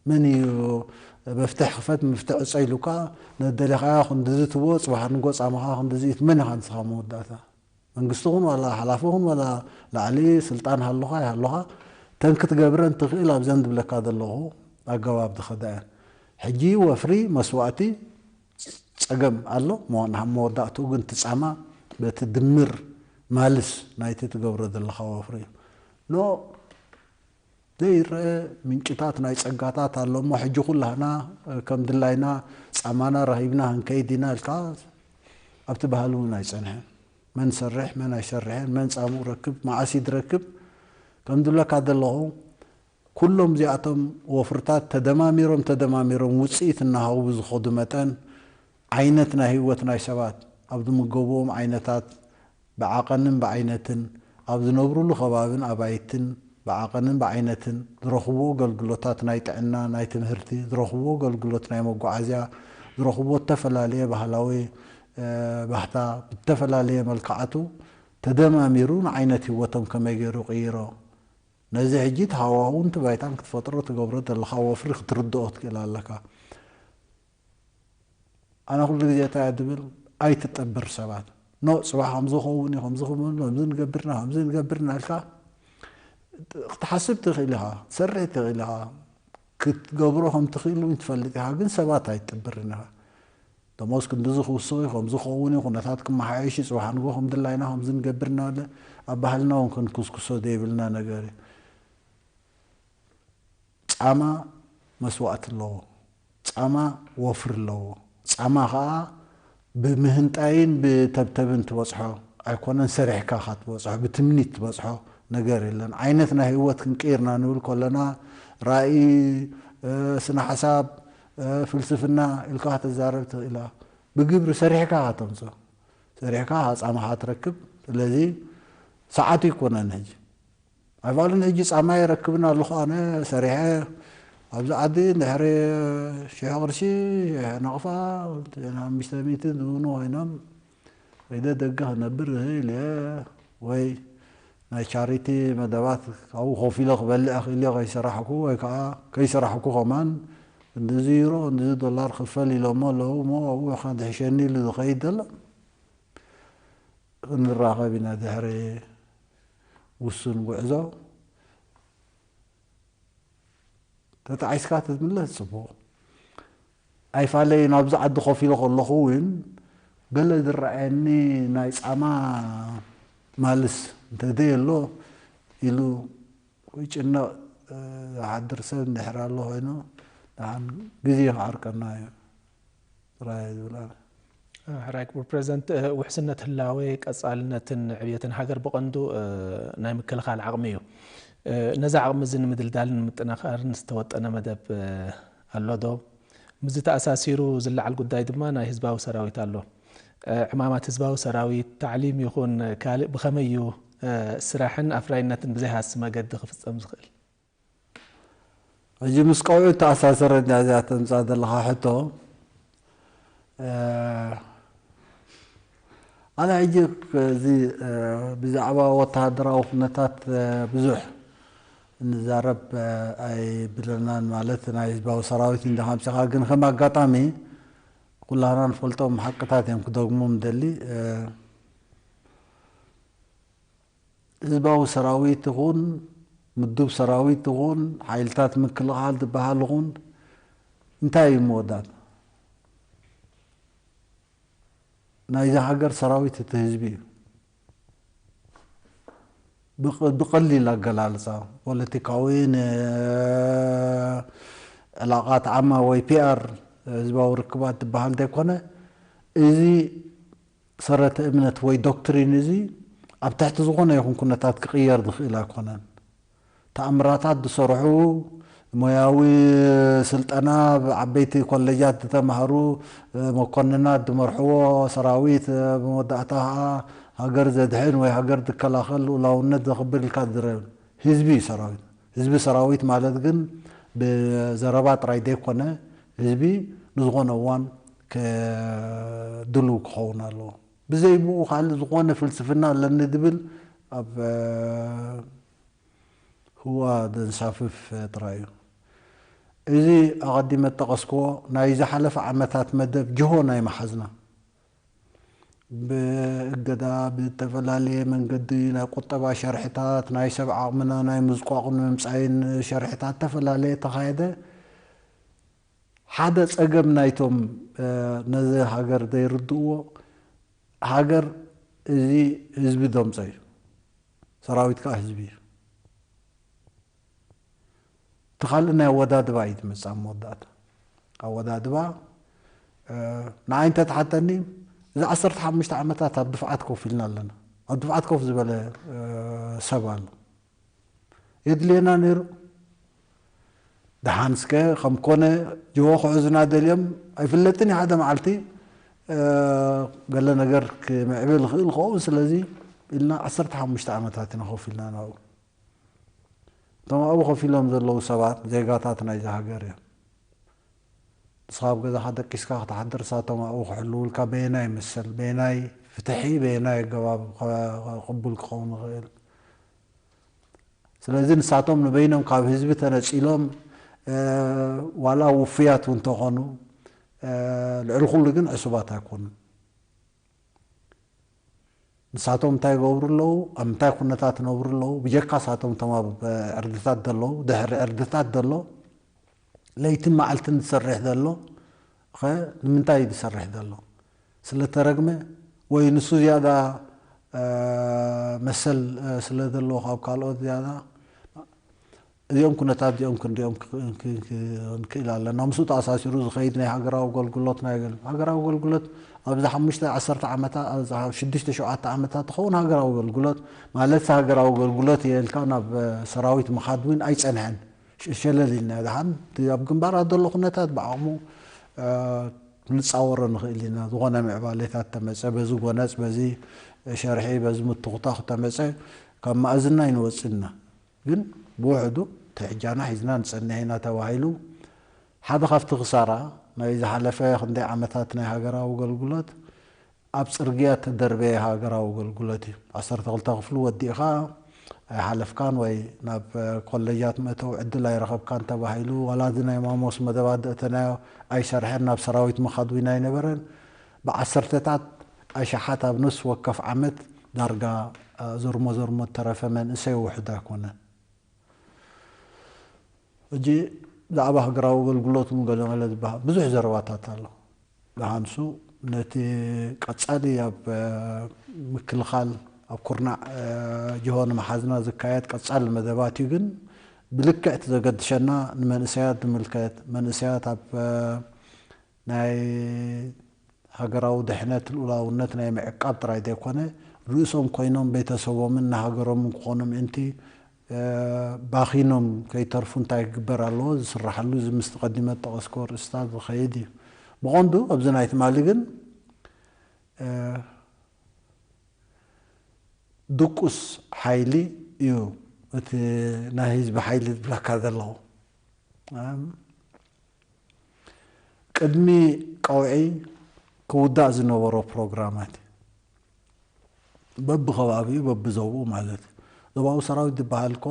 መን እዩ መፍትሕ ክፈት መፍትሕ ዕፀ ኢሉካ ነደለኻዮ ክንድዚ ትቦ፣ ጽባሕ ንጎ ጻማኻ ክንድዚ ኢት-፣ መን ኢኻ ንስኻ መወዳእታ? መንግስቲ ኹን ዋላ ሓላፊ ኹን ዋላ ላዕሊ ስልጣን ሃሎኻ ይሃሎኻ፣ ተን ክትገብረን ትኽእል ኣብዘን ዝብለካ ዘለኹ ኣገባብ ዝኸዳ እየን። ሕጂ ወፍሪ መስዋእቲ ጸገም ኣሎ፣ መ-፣ መወዳእትኡ ግን ትጻማ በቲ ድምር ማልስ ናይቲ ትገብሮ ዘለኻ ወፍሪ እዩ። ኖ ዘይረአ ምንጭታት ናይ ጸጋታት ኣሎ እሞ፣ ሕጂ ኩላህና፣ እ፣ ከም ድላይና ጻማና ረኺብና ክንከይድ ኢና ኢልካ ኣብቲ ባህሊ እውን ኣይጸንሐን። መን ሰርሕ፣ መን ኣይሰርሕን፣ መን ጻምኡ ረክብ፣ መዓስ ይድረክብ፣ ከም ዝብለካ ዘለኹ፣ ኩሎም እዚኣቶም ወፍርታት ተደማሚሮም፣ ተደማሚሮም ውጽኢት እናሃቡ ብዝኸዱ መጠን፣ ዓይነት ናይ ህይወት ናይ ሰባት ኣብ ዝምገብዎም ዓይነታት፣ ብዓቐንን ብዓይነትን፣ ኣብ ዝነብሩሉ ከባብን ኣባይትን ብዓቐንን ብዓይነትን፣ ዝረኽብዎ ኣገልግሎታት ናይ ጥዕና፣ ናይ ትምህርቲ፣ ዝረኽብዎ ኣገልግሎት ናይ መጓዓዝያ፣ ዝረኽብዎ እተፈላለየ ባህላዊ፣ እ፣ ባህታ፣ ብተፈላለየ መልክዓቱ ተደማሚሩ ንዓይነት ህይወቶም ከመይ ገይሩ ይቕይሮ? ነዚ ሕጂ እቲ ሃዋሁን እቲ ባይታን ክትፈጥሮ ትገብሮ ዘለኻ ወፍሪ ክትርድኦ ትክእል ኣለካ። ኣነ ኩሉ ግዜ እንታይ እየ ድብል፣ ኣይትጠብር ሰባት። ኖ፣ ጽባሕ ከምዚ ክኸውን እዩ፣ ከምዚ ክኸውን፣ ከምዚ ንገብርና፣ ከምዚ ንገብርና ኢልካ ክትሓስብ ትኽእል ኢኻ፣ ትሰርሕ ትኽእል ኢኻ፣ ክትገብሮ ከም ትኽእል እውን ትፈልጥ ኢኻ፣ ግን ሰባት ኣይትጠብርን ኢኻ። ደሞዝ ክንድዚ ክውስኽ እዩ፣ ከምዚ ክኸውን እዩ፣ ኩነታት ክመሓየሽ እዩ፣ ጽባሕ ንግሆ ከም ድላይና ከምዚ ንገብር እናበለ ኣብ ባህልና እውን ክንኩስኩሶ ዘይብልና ነገር እዩ። ጻማ መስዋእቲ ኣለዎ። ጻማ ወፍሪ ኣለዎ። ጻማ ኸኣ ብምህንጣይን ብተብተብን ትበጽሖ ኣይኮነን፣ ሰሪሕካ ኢኻ ትበጽሖ፣ ብትምኒት ትበጽሖ ነገር የለን። ዓይነት ናይ ህይወት ክንቅይርና ንብል ከለና ራእይ፣ እ፣ ስነ ሓሳብ፣ እ፣ ፍልስፍና ኢልካ ክትዛረብ ትኽእል ኢኻ። ብግብሪ ሰሪሕካ ኢኻ ተምጽኦ። ሰሪሕካ ኢኻ ጻማኻ ትረክብ። ስለዚ ሰዓቱ ኣይኮነን ሕጂ። ኣይፋልን ሕጂ ጻማ የረክብን ኣለኹ ኣነ ሰሪሐ ኣብዚ ዓዲ እንድሕሪ ሽሕ ቅርሺ፣ ሽሕ ናቕፋ፣ ሓሙሽተ ሚእቲ ዝብሉ ኮይኖም ከይደ ደገ ክነብር እኽእል እየ ወይ ናይ ቻሪቲ መደባት ካብኡ ኮፍ ኢለ ክበልዕ እኽእል እየ ከይሰራሕኩ ወይ ከዓ ከይሰራሕኩ ከማን ክንድዚ ዩሮ ክንድዚ ዶላር ክፈል ኢሎሞ ኣለዉ እሞ ኣብኡ ኢኻ ድሕሸኒ ኢሉ ዝኸይድ ዘሎ። ክንራኸብ ኢና ድሕሪ ውሱን ጉዕዞ። ተጣዒስካ ትምለስ ጽቡቕ። ኣይፋለይ ናብዚ ዓዲ ኮፍ ኢለ ከለኹ እውን ገለ ዝረኣየኒ ናይ ጻማ ማልስ እንተዘየሎ ኢሉ ይጭነቕ ዝሓድር ሰብ እንድሕር ኣሎ ኮይኑ ደሓን ግዜ ክዓርቀና እዩ። ጥራይ ዝብል ኣነ። ሕራይ ክቡር ፕሬዚደንት፣ ውሕስነት ህላዌ፣ ቀጻልነትን ዕብየትን ሃገር ብቐንዱ ናይ ምክልኻል ዓቕሚ እዩ። ነዚ ዓቕሚ እዚ ንምድልዳልን ንምጥንኻርን ዝተወጠነ መደብ ኣሎ ዶ? ምስዚ ተኣሳሲሩ ዝለዓል ጉዳይ ድማ ናይ ህዝባዊ ሰራዊት ኣሎ። ዕማማት ህዝባዊ ሰራዊት፣ ታዕሊም ይኹን ካልእ ብኸመይ እዩ ስራሕን ኣፍራይነትን ብዘይሃሲ መገዲ ክፍጸም ዝኽእል? ሕጂ ምስ ቀውዒ ተኣሳሰረኛ እዚኣ ተምፃ ዘለኻ ሕቶ። ኣነ ሕጂ እዚ ብዛዕባ ወተሃደራዊ ኩነታት ብዙሕ እንዛረብ ኣይብለናን፣ ማለት ናይ ህዝባዊ ሰራዊት እንዲኻ ኣምፂኻ፣ ግን ከም ኣጋጣሚ ኩላና ንፈልጦም ሓቅታት እዮም ክደግሞም ደሊ። ህዝባዊ ሰራዊት ይኹን ምዱብ ሰራዊት ይኹን ሓይልታት ምክልኻል ዝበሃል ይኹን እንታይ እዩ መወዳእታ ናይዚ ሃገር ሰራዊት እቲ ህዝቢ እዩ። ብቐሊል ኣገላልፃ ፖለቲካዊ ዕላቃት ዓማ ወይ ፒኣር ህዝባዊ ርክባት ዝበሃል ዘይኮነ፣ እዚ ሰረተ እምነት ወይ ዶክትሪን እዚ ኣብ ትሕቲ ዝኾነ ይኹን ኩነታት ክቕየር ዝኽእል ኣይኮነን። ተኣምራታት ዝሰርሑ፣ ሞያዊ ስልጠና ኣብ ዓበይቲ ኮሌጃት ዝተማህሩ፣ መኮንናት ዝመርሕዎ ሰራዊት፣ ብመወዳእታ ከዓ ሃገር ዘድሕን ወይ ሃገር ዝከላኸል ልኡላውነት ዘኽብር ኢልካ ዝረብ ህዝቢ እዩ ሰራዊት። ህዝቢ ሰራዊት ማለት ግን ብዘረባ ጥራይ ዘይኮነ ህዝቢ ንዝኾነ እዋን ድሉው ክኸውን ኣለዎ። ብዘይ ብኡ ካልእ ዝኾነ ፍልስፍና ኣለኒ ዝብል ኣብ ህዋ ዘንሳፍፍ ጥራይ እዩ። እዚ ኣቐዲመ ጠቐስክዎ ናይ ዝሓለፈ ዓመታት መደብ ጅሆ ናይ መሓዝና ብእገዳ ብዝተፈላለየ መንገዲ ናይ ቁጠባ ሸርሕታት፣ ናይ ሰብ ዓቕምና ናይ ምዝቋቕን ምምፃይን ሸርሕታት ዝተፈላለየ ተኻየደ። ሓደ ፀገም ናይቶም ነዚ ሃገር ዘይርድእዎ፣ ሃገር እዚ ህዝቢ ዘምፀ እዩ፣ ሰራዊት ከዓ ህዝቢ እዩ። እቲ ካልእ ናይ ኣወዳድባ እዩ ዝመፅእ ኣብ መወዳእታ። ኣወዳድባ ንዓይ እንተትሓተኒ፣ እዚ ዓሰርተ ሓሙሽተ ዓመታት ኣብ ድፍዓት ኮፍ ኢልና ኣለና። ኣብ ድፍዓት ኮፍ ዝበለ ሰብ ኣሎ። የድልየና ነይሩ። ደሓን እስከ ከም ኮነ ጅሆ ክሕዙና ደልዮም ኣይፍለጥን እዩ። ሓደ መዓልቲ ገለ ነገር ክምዕብል ይኽእል ክኸውን፣ ስለዚ ኢልና ዓሰርተ ሓሙሽተ ዓመታት ኢና ኮፍ ኢልና ናብኡ። እቶም ኣብኡ ኮፍ ኢሎም ዘለዉ ሰባት ዜጋታት ናይዚ ሃገር እዮም። ንስኻ ኣብ ገዛኻ ደቂስካ ክትሓድር፣ እሳቶም ኣብኡ ክሕልውልካ በየናይ መሰል፣ በየናይ ፍትሒ፣ በየናይ ኣገባብ ቅቡል ክኸውን ይኽእል? ስለዚ ንሳቶም ንበይኖም ካብ ህዝቢ ተነፂሎም ዋላ ውፉያት እውን እንተኾኑ፣ ልዕሊ ኩሉ ግን ዕሱባት ኣይኮኑን። ንሳቶም እንታይ ይገብሩ ኣለዉ? ኣብ ምንታይ ኩነታት ይነብሩ ኣለዉ? ብጀካ ሳቶም እቶም ኣብ ዕርድታት ዘለዉ፣ ድሕሪ ዕርድታት ዘሎ ለይትን መዓልትን ዝሰርሕ ዘሎ ኸ ንምንታይ እዩ ዝሰርሕ ዘሎ? ስለተረግመ ወይ ንሱ ዝያዳ መሰል ስለ ዘለዎ ካብ ካልኦት ዝያዳ እዚኦም ኩነታት እዚኦም ክንሪኦም ክንክእል ኣለና። ምስኡ ተኣሳሲሩ ዝኸይድ ናይ ሃገራዊ ኣገልግሎት ናይ ኣገል ሃገራዊ ኣገልግሎት ኣብዚ ሓሙሽተ ዓሰርተ ዓመታት፣ ኣብዚ ሽዱሽተ ሸውዓተ ዓመታት ትኸውን ሃገራዊ ኣገልግሎት ማለት ሃገራዊ ኣገልግሎት እየ ኢልካ ናብ ሰራዊት ምኻድ እውን ኣይጸንሐን። ሸለል ኢልና ደሓን እቲ ኣብ ግንባራት ዘሎ ኩነታት ብዓቕሙ ክንጻወሮ ንኽእል ኢና። ዝኾነ ምዕባሌታት ተመጸ፣ በዚ ጎነጽ፣ በዚ ሸርሒ፣ በዚ ምትኹታኽ ተመጸ ካብ መኣዝና ኣይንወጽእና። ግን ብውሕዱ ትሕጃና ሒዝና ንጸንሕ ኢና ተባሂሉ ሓደ ካብቲ ክሳራ ናይ ዝሓለፈ ክንደይ ዓመታት ናይ ሃገራዊ ኣገልግሎት ኣብ ጽርግያ ተደርበየ ሃገራዊ ኣገልግሎት እዩ። ዓሰርተ ክልተ ክፍሊ ወዲእኻ ኣይሓለፍካን ወይ ናብ ኮሌጃት መእተዊ ዕድል ኣይረኸብካን ተባሂሉ፣ ዋላ እዚ ናይ ማሞስ መደባት ዘእተናዮ ኣይሰርሐን፣ ናብ ሰራዊት ምኻድ እውን ኣይነበረን። ብዓሰርተታት ኣሽሓት ኣብ ነፍሲ ወከፍ ዓመት ዳርጋ ዘርሞ ዘርሞ እተረፈ መንእሰይ ውሑድ ኣይኮነን። ሕጂ ብዛዕባ ሃገራዊ ኣገልግሎት እውን ገለ ገለ ዝበሃል ብዙሕ ዘረባታት ኣሎ። ብሃንሱ ነቲ ቀጻሊ ኣብ ምክልኻል ኣብ ኩርናዕ ጅሆ ንምሓዝና ዝካየድ ቀጻሊ መደባት እዩ። ግን ብልክዕ እቲ ዘገድሸና ንመንእሰያት ዝምልከት፣ መንእሰያት ኣብ ናይ ሃገራዊ ድሕነት ልኡላውነት ናይ ምዕቃብ ጥራይ ዘይኮነ፣ ርእሶም ኮይኖም ቤተሰቦምን ንሃገሮምን ክኾኑ ምእንቲ ባኺኖም ከይተርፉ እንታይ ክግበር ኣለዎ ዝስራሓሉ፣ እዚ ምስቲ ቀዲመ ዝጠቐስክዎ ርእስታት ዝኸይድ እዩ። ብቐንዱ ኣብዚ ናይ ትማሊ ግን ድቁስ ሓይሊ እዩ እቲ ናይ ህዝቢ ሓይሊ ዝብለካ ዘለኹ። ቅድሚ ቀውዒ ክውዳእ ዝነበሮ ፕሮግራማት በብኸባቢኡ በብዞብኡ ማለት እዩ። ዞባዊ ሰራዊት ዝበሃል እኮ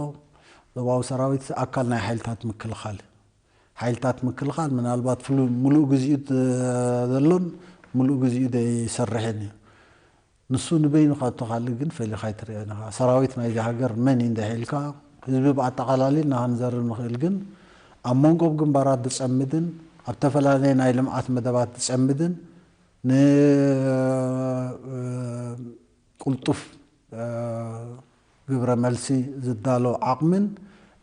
ዞባዊ ሰራዊት ኣካል ናይ ሓይልታት ምክልኻል እዩ። ሓይልታት ምክልኻል ምናልባት ፍሉ-፣ ምሉእ ግዚኡ ት-፣ ዘሎን ምሉእ ግዚኡ ዘይሰርሕን እዩ። ንሱ ንበይኑ ካብ ተኻሊ ግን ፈሊኻ ኣይትርእዮን ኢኻ። ሰራዊት ናይዚ ሃገር መን እዩ እንድሕር ኢልካ ህዝቢ ብኣጠቓላሊ እናሃንዘርብ ንኽእል፣ ግን ኣብ መንጎ ኣብ ግንባራት ዝጸምድን ኣብ ተፈላለየ ናይ ልምዓት መደባት ዝጸምድን ንቅልጡፍ ግብረ መልሲ ዝዳሎ ዓቕምን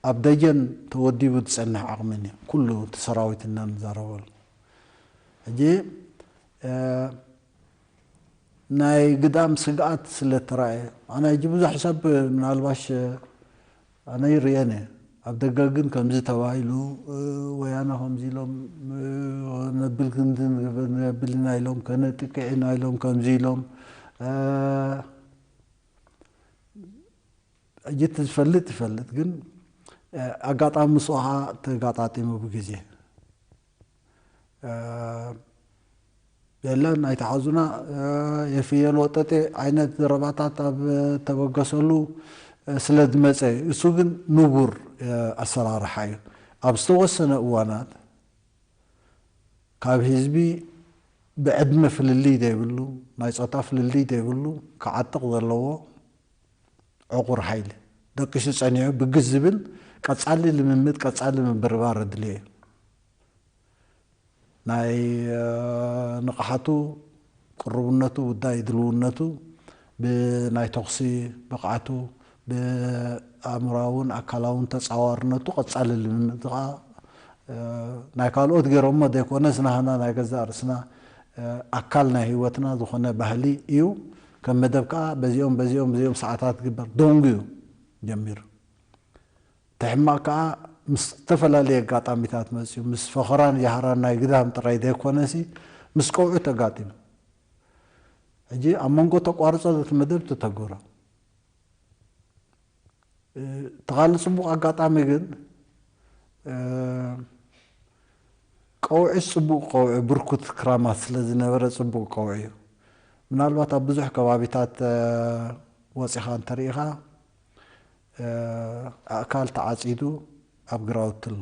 ኣብ ደጀን ተወዲቡ ዝጸንሕ ዓቕምን እዩ ኩሉ እቲ ሰራዊት እናንዛረበሉ። ሕጂ ናይ ግዳም ስግኣት ስለ ተራእየ ኣነ ሕጂ ብዙሕ ሰብ ምናልባሽ ኣነ ይርእየን እየ። ኣብ ደገ ግን ከምዚ ተባሂሉ፣ ወያነ ከምዚ ኢሎም፣ ነብል ክንዲ ነብል ኢና ኢሎም፣ ከነጥቅዕ ኢና ኢሎም ከምዚ ኢሎም። ሕጂ እቲ ዝፈልጥ ይፈልጥ፣ ግን ኣጋጣሚ ምስኡ ኸዓ ተጋጣጢሙ ብግዜ። የለን ኣይትሓዙና፣ የፍየል ወጠጤ ዓይነት ዘረባታት ኣብ ተበገሰሉ ስለ ዝመጸ እዩ። እሱ ግን ንቡር ኣሰራርሓ እዩ። ኣብ ዝተወሰነ እዋናት ካብ ህዝቢ ብዕድመ ፍልልይ ዘይብሉ፣ ናይ ጾታ ፍልልይ ዘይብሉ ክዓጥቕ ዘለዎ ዕቑር ሓይሊ ደቂሱ ጸኒሑ ብግስ ዝብል ቀጻሊ ልምምድ፣ ቀጻሊ ምብርባር ኣድልዮ እዩ። ናይ ንቕሓቱ፣ ቅርቡነቱ፣ ውዳይ ድልውነቱ ብናይ ተኹሲ ብቕዓቱ፣ ብኣእምራውን ኣካላውን ተጻዋርነቱ ቀጻሊ ልምምድ ኸዓ ናይ ካልኦት ገይሮሞ ዘይኮነስ ናህና ናይ ገዛእ ርእስና ኣካል ናይ ህይወትና ዝኾነ ባህሊ እዩ። ከም መደብ ከኣ በዚኦም በዚኦም በዚኦም ሰዓታት ዝግበር ደንጉ እዩ ጀሚሩ። እቲ ሕማቕ ከኣ ምስ ዝተፈላለየ ኣጋጣሚታት መጺኡ፣ ምስ ፈኸራን ጃህራን ናይ ግዳም ጥራይ ዘይኮነሲ ምስ ቀውዒ ተጋጢሙ። ሕጂ ኣብ መንጎ ተቋርጾ እቲ መደብ ተተግብሮ። እቲ ካልእ ጽቡቕ ኣጋጣሚ ግን ቀውዒ ጽቡቕ ቀውዒ ብርኩት ክራማት ስለ ዝነበረ ጽቡቕ ቀውዒ እዩ። ምናልባት ኣብ ብዙሕ ከባቢታት ወጺኻ እንተርኢኻ ኣእካል ተዓጺዱ ኣብ ግራውቲ ኣሎ።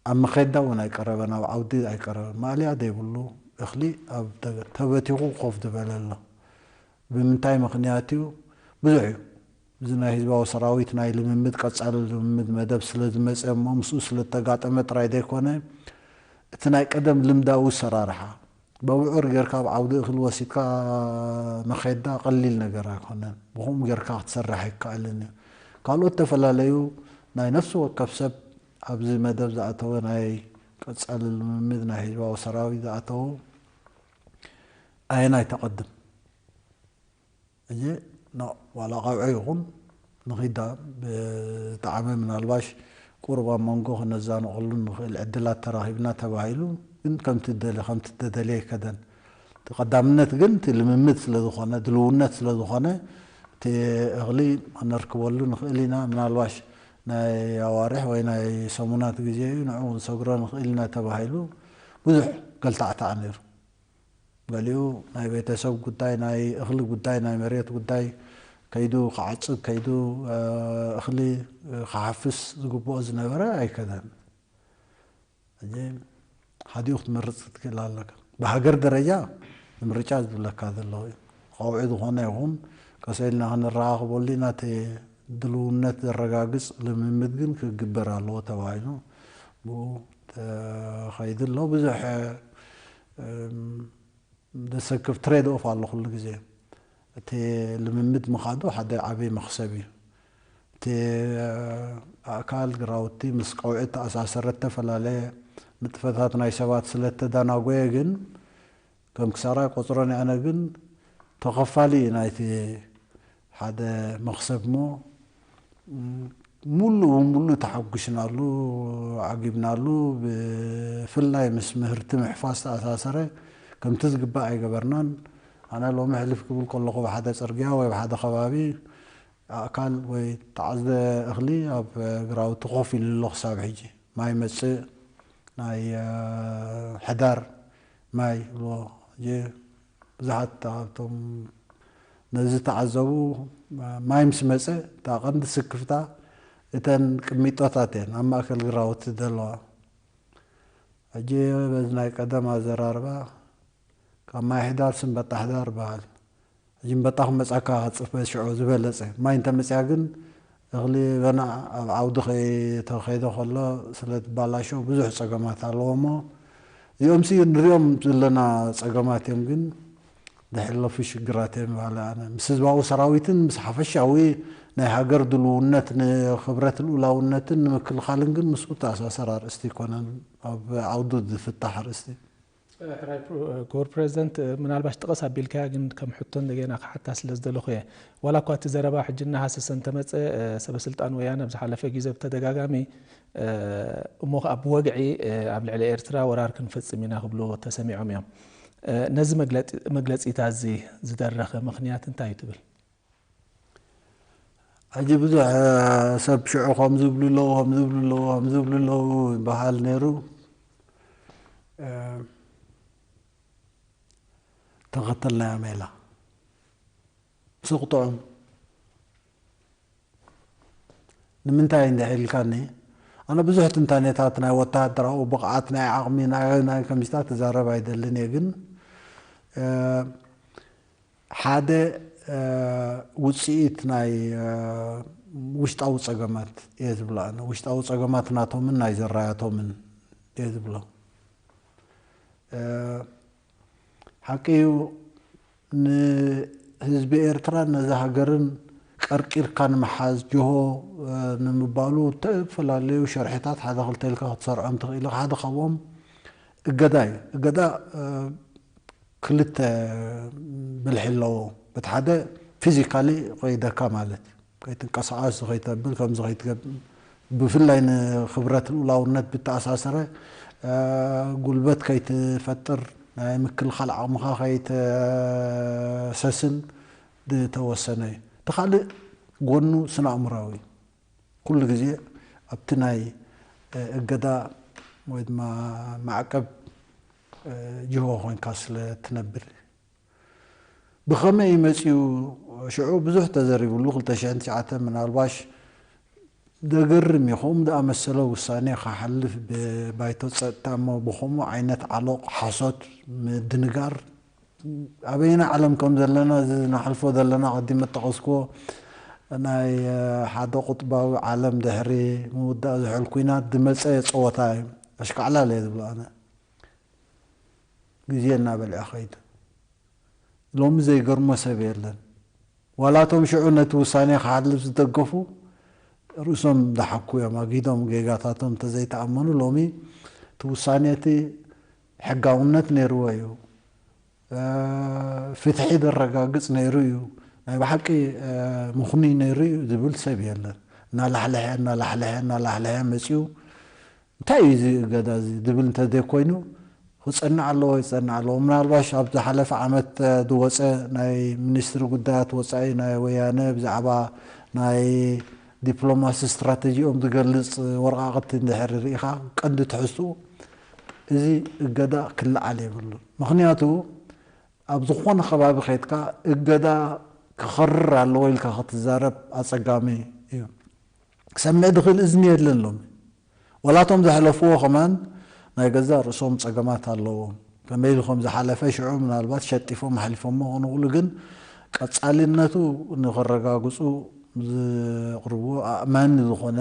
ኣብ መኼዳ እውን ኣይቀረበን፣ ኣብ ዓውዲ ኣይቀረበን። ማእለያ ዘይብሉ እኽሊ ኣብ ተ-፣ ተበቲኹ ኮፍ ዝበለ ኣሎ። ብምንታይ ምኽንያት እዩ? ብዙሕ እዩ። እዚ ናይ ህዝባዊ ሰራዊት ናይ ልምምድ፣ ቀጻሊ ልምምድ መደብ ስለ ዝመጸ እሞ ምስኡ ስለ እተጋጠመ ጥራይ ዘይኮነ፣ እቲ ናይ ቀደም ልምዳዊ ኣሰራርሓ፣ በብዑር ጌርካ ኣብ ዓውዲ እኽሊ ወሲድካ መኼዳ ቀሊል ነገር ኣይኮነን። ብኸምኡ ጌርካ ክትሰርሕ ኣይከኣልን እዩ። ካልኦት ዝተፈላለዩ ናይ ነፍሲ ወከፍ ሰብ ኣብዚ መደብ ዝኣተወ ናይ ቀጻሊ ልምምድ ናይ ህዝባዊ ሰራዊት ዝኣተወ ኣየናይ ተቐድም? ሕጂ ኖ፣ ዋላ ቀውዒ ይኹን ንኺዳ ብጣዕሚ ምናልባሽ ቁሩብ ኣብ መንጎ ክነዛንቐሉ ንኽእል ዕድላት ተራኺብና ተባሂሉ፣ ግን ከምቲ ደለ-፣ ከምቲ ተደልየ ኣይከደን። እቲ ቀዳምነት ግን እቲ ልምምድ ስለ ዝኾነ፣ ድልውነት ስለ ዝኾነ፣ እቲ እኽሊ ክነርክበሉ ንኽእል ኢና። ምናልባሽ ናይ ኣዋርሕ ወይ ናይ ሰሙናት ግዜ እዩ፣ ንዕኡ ክንሰግሮ ንኽእል ኢና ተባሂሉ ብዙሕ ገልታዕታዕ ነይሩ። ገሊኡ ናይ ቤተሰብ ጉዳይ፣ ናይ እኽሊ ጉዳይ፣ ናይ መሬት ጉዳይ ከይዱ ክዓጽድ፣ ከይዱ፣ እ፣ እኽሊ ክሓፍስ ዝግብኦ ዝነበረ ኣይከደን። ሕጂ ሓዲኡ ክትመርጽ ክትክእል ኣለካ። ብሃገር ደረጃ ምርጫ ዝብለካ ዘሎ እዩ። ቀውዒ ዝኾነ ይኹን ቀስ ኢልና ክንረኻኽበሉ ኢና፣ እቲ ድልውነት ዘረጋግጽ ልምምድ ግን ክግበር ኣለዎ ተባሂሉ ብኡ ተኸይዱ ኣሎ። ብዙሕ፣ እም፣ ዘሰክፍ ትሬድ ኦፍ ኣሎ ኩሉ ግዜ። እቲ ልምምድ ምኻዱ ሓደ ዓቢ መኽሰብ እዩ። እቲ ኣእካል ግራውቲ ምስ ቀውዒ እተኣሳሰረ እተፈላለየ ንጥፈታት ናይ ሰባት ስለ እተዳናጎየ ግን ከም ክሳራ ቆጽሮን ኣነ ግን ተኸፋሊ እዩ ናይቲ ሓደ መኽሰብ እሞ ሙሉ ሙሉ ተሓጉሽናሉ ዓጊብናሉ። ብፍላይ ምስ ምህርቲ ምሕፋስ ተኣሳሰረ ከምቲ ዝግባእ ኣይገበርናን። ኣነ ሎሚ ሕልፍ ክብል ከለኹ ብሓደ ጽርግያ ወይ ብሓደ ከባቢ ኣእካል ወይ ተዓዝደ እኽሊ ኣብ ግራውቲ ኮፍ ኢሉ ኣሎ ክሳብ ሕጂ። ማይ መጽእ ናይ ሕዳር ማይ ይብልዎ። ብዙሓት ካብቶም ነዚ ተዓዘቡ ማይ ምስ መጸ እታ ቀንዲ ስክፍታ እተን ቅሚጦታት እየን ኣብ ማእከል ግራውቲ ዘለዋ። ሕጂ በዚ ናይ ቀደም ኣዘራርባ ካብ ማይ ሕዳር ስንበጣ ሕዳር በሃል። ሕጂ እምበጣ ክመጻካ ጽፈ ሽዑ ዝበለጸ ማይ እንተመጽያ ግን እኽሊ በና ኣብ ዓውዲ ከይተኸይደ ከሎ ስለ ትባላሾ ብዙሕ ጸገማት ኣለዎ እሞ እዚኦም ሲ ንሪኦም ዘለና ጸገማት እዮም ግን ዝሕለፉ ሽግራት እዮም ባለ ኣነ ምስ ህዝባዊ ሰራዊትን ምስ ሓፈሻዊ ናይ ሃገር ድልውነት ንክብረት ልኡላውነትን ንምክልኻልን ግን ምስኡ ተኣሳሰር ኣርእስቲ ይኮነን ኣብ ዓውዱ ዝፍታሕ ኣርእስቲ። ሕራይ ክቡር ፕሬዚደንት ምናልባሽ ጥቕስ ኣቢልካያ ግን ከም ሕቶ እንደገና ክሓታ ስለ ዝደለኹ እየ ዋላ እኳ እቲ ዘረባ ሕጂ እናሃሰሰ እንተመፀ ሰበስልጣን ወያነ ኣብ ዝሓለፈ ግዜ ብተደጋጋሚ እሞ ከዓ ብወግዒ ኣብ ልዕሊ ኤርትራ ወራር ክንፈፅም ኢና ክብሉ ተሰሚዖም እዮም ነዚ መግለፂታት እዚ ዝደረኸ ምኽንያት እንታይ እዩ ትብል ሕጂ ብዙሕ ሰብ ሽዑ ከም ዝብሉ ኣለዉ ከም ዝብሉ ኣለዉ ከም ዝብሉ ኣለዉ ይበሃል ነይሩ ተኸተልናዮ ሜላ ስቕ ጥዑም ንምንታይ እንድሕር ኢልካኒ ኣነ ብዙሕ ትንታኔታት ናይ ወተሃደራዊ ብቕዓት ናይ ዓቕሚ ናይ ከምዚታት ትዛረብ ኣይደልን እየ ግን ሓደ ውፅኢት ናይ ውሽጣዊ ፀገማት እየ ዝብሎ ኣነ ውሽጣዊ ፀገማት ናቶምን ናይ ዘራያቶምን እየ ዝብሎ ሓቂ እዩ ንህዝቢ ኤርትራን ነዛ ሃገርን ቀርቂርካ ንምሓዝ ጅሆ ንምባሉ ዝተፈላለዩ ሸርሕታት ሓደ ክልተ ኢልካ ክትሰርዖም ትኽእል ኢኻ ሓደ ካብኦም እገዳ እዩ እገዳ ክልተ ብልሒ ኣለዎ በቲ ሓደ ፊዚካሊ ቆይደካ ማለት እዩ ከይትንቀሳቐስ ከይተብል ከምዚ ከይትገብ ብፍላይ ንክብረት ልኡላውነት ብተኣሳሰረ ጉልበት ከይትፈጥር ናይ ምክልኻል ዓቕምኻ ከይተሰስን ዝተወሰነ እዩ እቲ ካልእ ጎኑ ስነ ኣእምራዊ ኩሉ ግዜ ኣብቲ ናይ እገዳ ወይ ድማ ማዕቀብ ጅሆ ኮይንካ ስለ ትነብር ብኸመይ መፅኡ ሽዑ ብዙሕ ተዘሪብሉ ክልተ ሽሕን ትሽዓተን ምናልባሽ ዘገርም እዩ ከምኡ ዝኣመሰለ ውሳኔ ክሓልፍ ብባይቶ ፀጥታ እሞ ብኸምኡ ዓይነት ዓሎቕ ሓሶት ምድንጋር ኣበየና ዓለም ከም ዘለና እዚ ንሓልፎ ዘለና ቅድም እጠቐስክዎ ናይ ሓደ ቁጥባዊ ዓለም ድሕሪ ምውዳእ ዝሕል ኩናት ዝመፀ ፀወታ እዩ ኣሽካዕላል እየ ዝብሎ ኣነ ግዜ እናበልዐ ኸይዱ ሎሚ ዘይገርሞ ሰብ የለን ዋላቶም ሽዑ ነቲ ውሳኔ ክሓልፍ ዝደገፉ ርእሶም ዝሓኩ እዮም ኣጊዶም ጌጋታቶም እንተዘይተኣመኑ ሎሚ እቲ ውሳኔ እቲ ሕጋውነት ነይርዎ እዩ ፍትሒ ዘረጋግፅ ነይሩ እዩ ናይ ብሓቂ ምኽኑይ ነይሩ እዩ ዝብል ሰብ የለን እናላሕለሐ እናላሕለሐ እናላሕለሐ መፅኡ እንታይ እዩ እዚ እገዳ እዚ ዝብል እንተዘይኮይኑ ክፀንዕ ኣለዎ ይፀንዕ ኣለዎ ምናልባሽ ኣብ ዝሓለፈ ዓመት ዝወፀ ናይ ሚኒስትሪ ጉዳያት ወፃኢ ናይ ወያነ ብዛዕባ ናይ ዲፕሎማሲ ስትራተጂኦም ዝገልፅ ወረቃቅቲ እንድሕር ርኢኻ ቀንዲ ትሕዝትኡ እዚ እገዳ ክለዓል የብሉን ምክንያቱ ኣብ ዝኾነ ከባቢ ከይድካ እገዳ ክኸርር ኣለዎ ኢልካ ክትዛረብ ኣፀጋሚ እዩ ክሰምዕ ዝኽእል እዝኒ የለን ሎሚ ወላቶም ዘሕለፍዎ ከማን ናይ ገዛእ ርእሶም ፀገማት ኣለዎም ከመይ ኢሉ ከም ዝሓለፈ ሽዑ ምናልባት ሸጢፎም ኣሕሊፎሞ ክኾኑ ይኽእሉ ግን ቀፃሊነቱ ንኸረጋግፁ ዝቕርብዎ ኣእማኒ ዝኾነ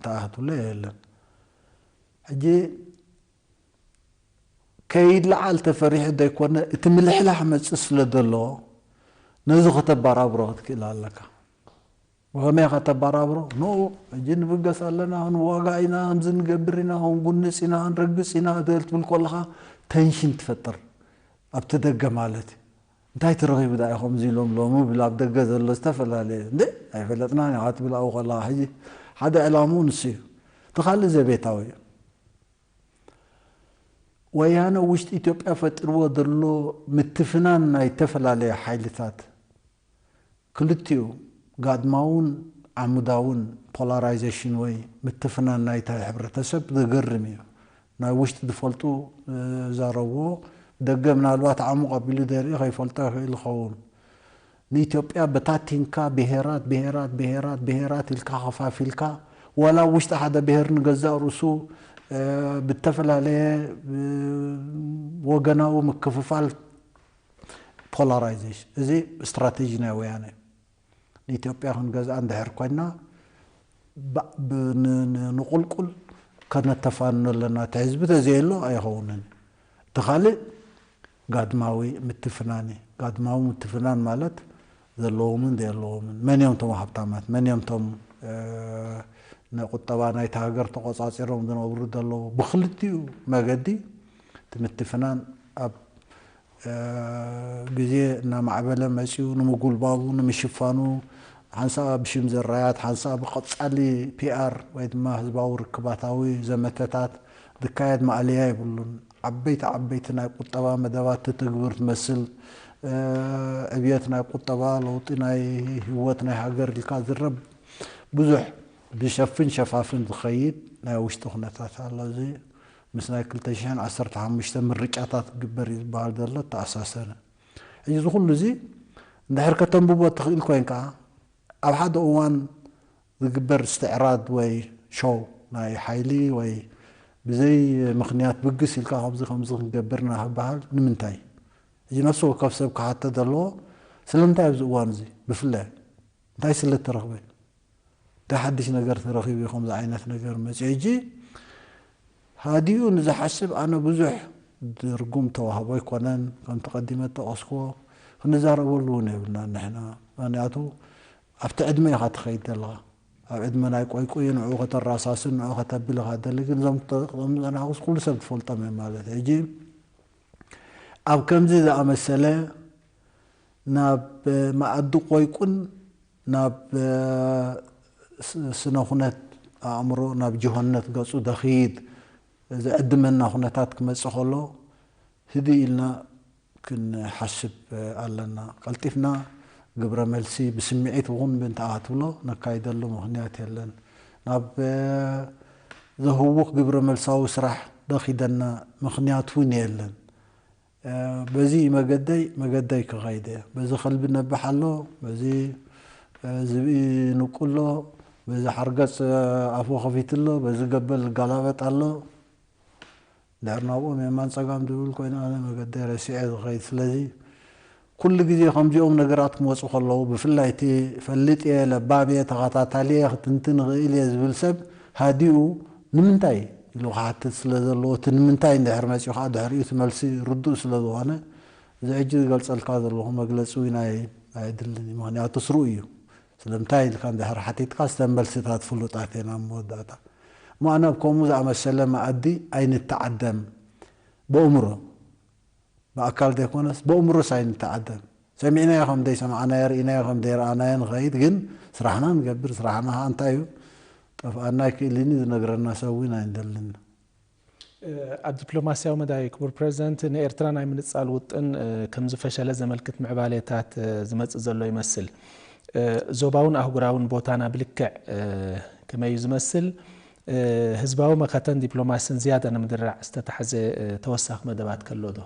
ተኣህትሎ የለን ሕጂ ከይለዓል ተፈሪሑ ዘይኮነ እቲ ምልሕላሕ መፅእ ስለ ዘሎ ነዚ ከተባራብሮ ክትክእል ኣለካ ብኸመይ ኢኻ ተበራብሮ? ኖ፣ ሕጂ ንብገስ ኣለና፣ ንዋጋ ኢና፣ ከምዚ ንገብር ኢና፣ ክንጉንጽ ኢና፣ ክንረግጽ ኢና ትብል ከለኻ፣ ተንሽን ትፈጥር ኣብቲ ደገ ማለት እዩ። እንታይ ትረኺቡ ደኣ ኢኹም እዚ ኢሎም ሎሚ ብል ኣብ ደገ ዘሎ ዝተፈላለየ፣ እንዴ፣ ኣይፈለጥናን ኢና ክትብል ኣብኡ ከለኻ፣ ሕጂ ሓደ ዕላምኡ ንሱ እዩ። እቲ ካልእ ዘቤታዊ እዩ። ወያነ ውሽጢ ኢትዮጵያ ፈጢርዎ ዘሎ ምትፍናን ናይ ዝተፈላለየ ሓይልታት፣ ክልቲኡ ጋድማውን ዓሙዳውን ፖላራይዜሽን ወይ ምትፍናን ናይቲ ሕብረተሰብ ዘገርም እዩ። ናይ ውሽጢ ዝፈልጡ ዝዛረብዎ፣ ደገ ምናልባት ዓሙቕ ኣቢሉ ዘርኢ ከይፈልጦ ይኽእል ይኸውን። ንኢትዮጵያ በታቲንካ ብሄራት ብሄራት ብሄራት ብሄራት ኢልካ ከፋፊልካ፣ ዋላ ውሽጢ ሓደ ብሄር ንገዛእ ርእሱ ብተፈላለየ ወገናዊ ምክፍፋል፣ ፖላራይዜሽን፣ እዚ ስትራቴጂ ናይ ወያነ እዩ። ንኢትዮጵያ ክንገዝኣ እንድሕር ኮይና፣ ንቁልቁል ከነተፋንኖ ኣለና። እቲ ህዝቢ ተዘየሎ ኣይኸውንን። እቲ ካልእ ጋድማዊ ምትፍናን እዩ። ጋድማዊ ምትፍናን ማለት ዘለዎምን ዘየለዎምን፣ መን እዮም ቶም ሃብታማት፣ መን እዮም ቶም ንቁጠባ ናይቲ ሃገር ተቆጻጺሮም ዝነብሩ ዘለዉ፣ ብክልቲኡ መገዲ እቲ ምትፍናን ኣብ ግዜ እናማዕበለ መጺኡ፣ ንምጉልባቡ ንምሽፋኑ፣ ሓንሳእ ብሽም ዘራያት፣ ሓንሳእ ብቐጻሊ ፒኣር ወይ ድማ ህዝባዊ ርክባታዊ ዘመተታት ዝካየድ ማእለያ የብሉን። ዓበይቲ ዓበይቲ ናይ ቁጠባ መደባት ትትግብር ትመስል፣ ዕብየት ናይ ቁጠባ፣ ለውጢ ናይ ህይወት ናይ ሃገር ኢልካ ዝረብ ብዙሕ ብሸፍን ሸፋፍን ዝኸይድ ናይ ውሽጢ ኩነታት ኣሎ። እዚ ምስ ናይ ክልተ ሽሕን ዓሰርተ ሓሙሽተ ምርጫታት ክግበር እዩ ዝበሃል ዘሎ ተኣሳሰረ። ሕጂ እዚ ኩሉ እዚ እንድሕር ከተንብቦ ትኽእል ኮይንካ፣ ኣብ ሓደ እዋን ዝግበር እስትዕራድ ወይ ሾው ናይ ሓይሊ ወይ ብዘይ ምኽንያት ብግስ ኢልካ ከምዚ ከምዚ ክንገብር ኢና ክበሃል ንምንታይ? ሕጂ ነፍሲ ወከፍ ሰብ ክሓተ ዘለዎ ስለምንታይ ኣብዚ እዋን እዚ ብፍላይ እንታይ ስለ እተረኽበ? እንታይ ሓድሽ ነገር ተረኺቡ እዩ ከምዚ ዓይነት ነገር መፂኡ? ሕጂ ሃዲኡ ንዝሓስብ ኣነ ብዙሕ ትርጉም ተዋህቦ ኣይኮነን። ከምቲ ቀዲመ እጠቐስክዎ ክንዛረበሉ እውን የብልናን ንሕና። ምኽንያቱ ኣብቲ ዕድመ ኢኻ ትኸይድ ዘለኻ። ኣብ ዕድመ ናይ ቆይቆይ ንዕኡ ከተራሳስን ንዕኡ ከተብል ኢኻ ትደሊ። ግን እዞም ተጠቕሙ ዝጸናሕኩስ ኩሉ ሰብ ዝፈልጦም እዮም ማለት እዩ። ሕጂ ኣብ ከምዚ ዝኣመሰለ ናብ መኣዲ ቆይቁን ናብ ስነ ኩነት ኣእምሮ ናብ ጅሆነት ገጹ ደኺድ ዝዕድመና ኩነታት ክመጽእ ከሎ ህድእ ኢልና ክንሓስብ ኣለና። ቀልጢፍና ግብረ መልሲ ብስምዒት እውን ምእንቲ ኣትብሎ ነካይደሉ ምኽንያት የለን። ናብ ዘህውኽ ግብረ መልሳዊ ስራሕ ደኺደና ምኽንያት እውን የለን። በዚ መገደይ መገደይ ክኸይድ እየ። በዚ ከልቢ ነብሕ ኣሎ፣ በዚ ዝብኢ ንቁ ኣሎ፣ በዚ ሓርገጽ ኣፉ ከፊት ኣሎ፣ በዚ ገበል ጋላበጥ ኣሎ። ድሕር ናብኦም የማን ጸጋም ዝብል ኮይኑ ኣነ መገደይ ረሲዐ ዝኸይድ። ስለዚ ኩሉ ግዜ ከምዚኦም ነገራት ክመጹ ከለዉ ብፍላይ እቲ ፈልጥ እየ ለባም እየ ተኸታታሊ እየ ክትንትን እኽእል እየ ዝብል ሰብ ሃዲኡ ንምንታይ ኢሉ ክሓትት ስለ ዘለዎ እቲ ንምንታይ እንድሕር መጺኡ ከዓ ድሕሪኡ እቲ መልሲ ርዱእ ስለ ዝኾነ እዚ ሕጂ ዝገልጸልካ ዘለኹ መግለጺ እውን ኣይ- ኣየድልን እዩ። ምኽንያቱ ስሩእ እዩ። ስለምንታይ ኢልካ እንድሕር ሓቲትካ ዝተን መልስታት ፍሉጣት እየን ኣብ መወዳእታ። እሞ ኣነ ኣብ ከምኡ ዝኣመሰለ መኣዲ ኣይንተዓደም። በእምሮ ብኣካል ዘይኮነስ በእምሮስ ኣይንተዓደም። ሰሚዕናዮ ከም ዘይሰማዕናዮ ርኢናዮ ከም ዘይረኣናዮ ንኸይድ ግን ስራሕና ንገብር። ስራሕና ከዓ እንታይ እዩ? ጠፍኣና ኣይክእልን እዩ ዝነግረና ሰብ እውን ኣይንደልን። ኣብ ዲፕሎማስያዊ መዳይ ክቡር ፕረዚደንት ንኤርትራ ናይ ምንጻል ውጥን ከም ዝፈሸለ ዘመልክት ምዕባሌታት ዝመጽእ ዘሎ ይመስል። ዞባውን ኣህጉራውን ቦታና ብልክዕ ከመይ እዩ ዝመስል? ህዝባዊ መኸተን ዲፕሎማስን ዝያዳ ንምድራዕ ዝተታሕዘ ተወሳኺ መደባት ከሎ ዶ?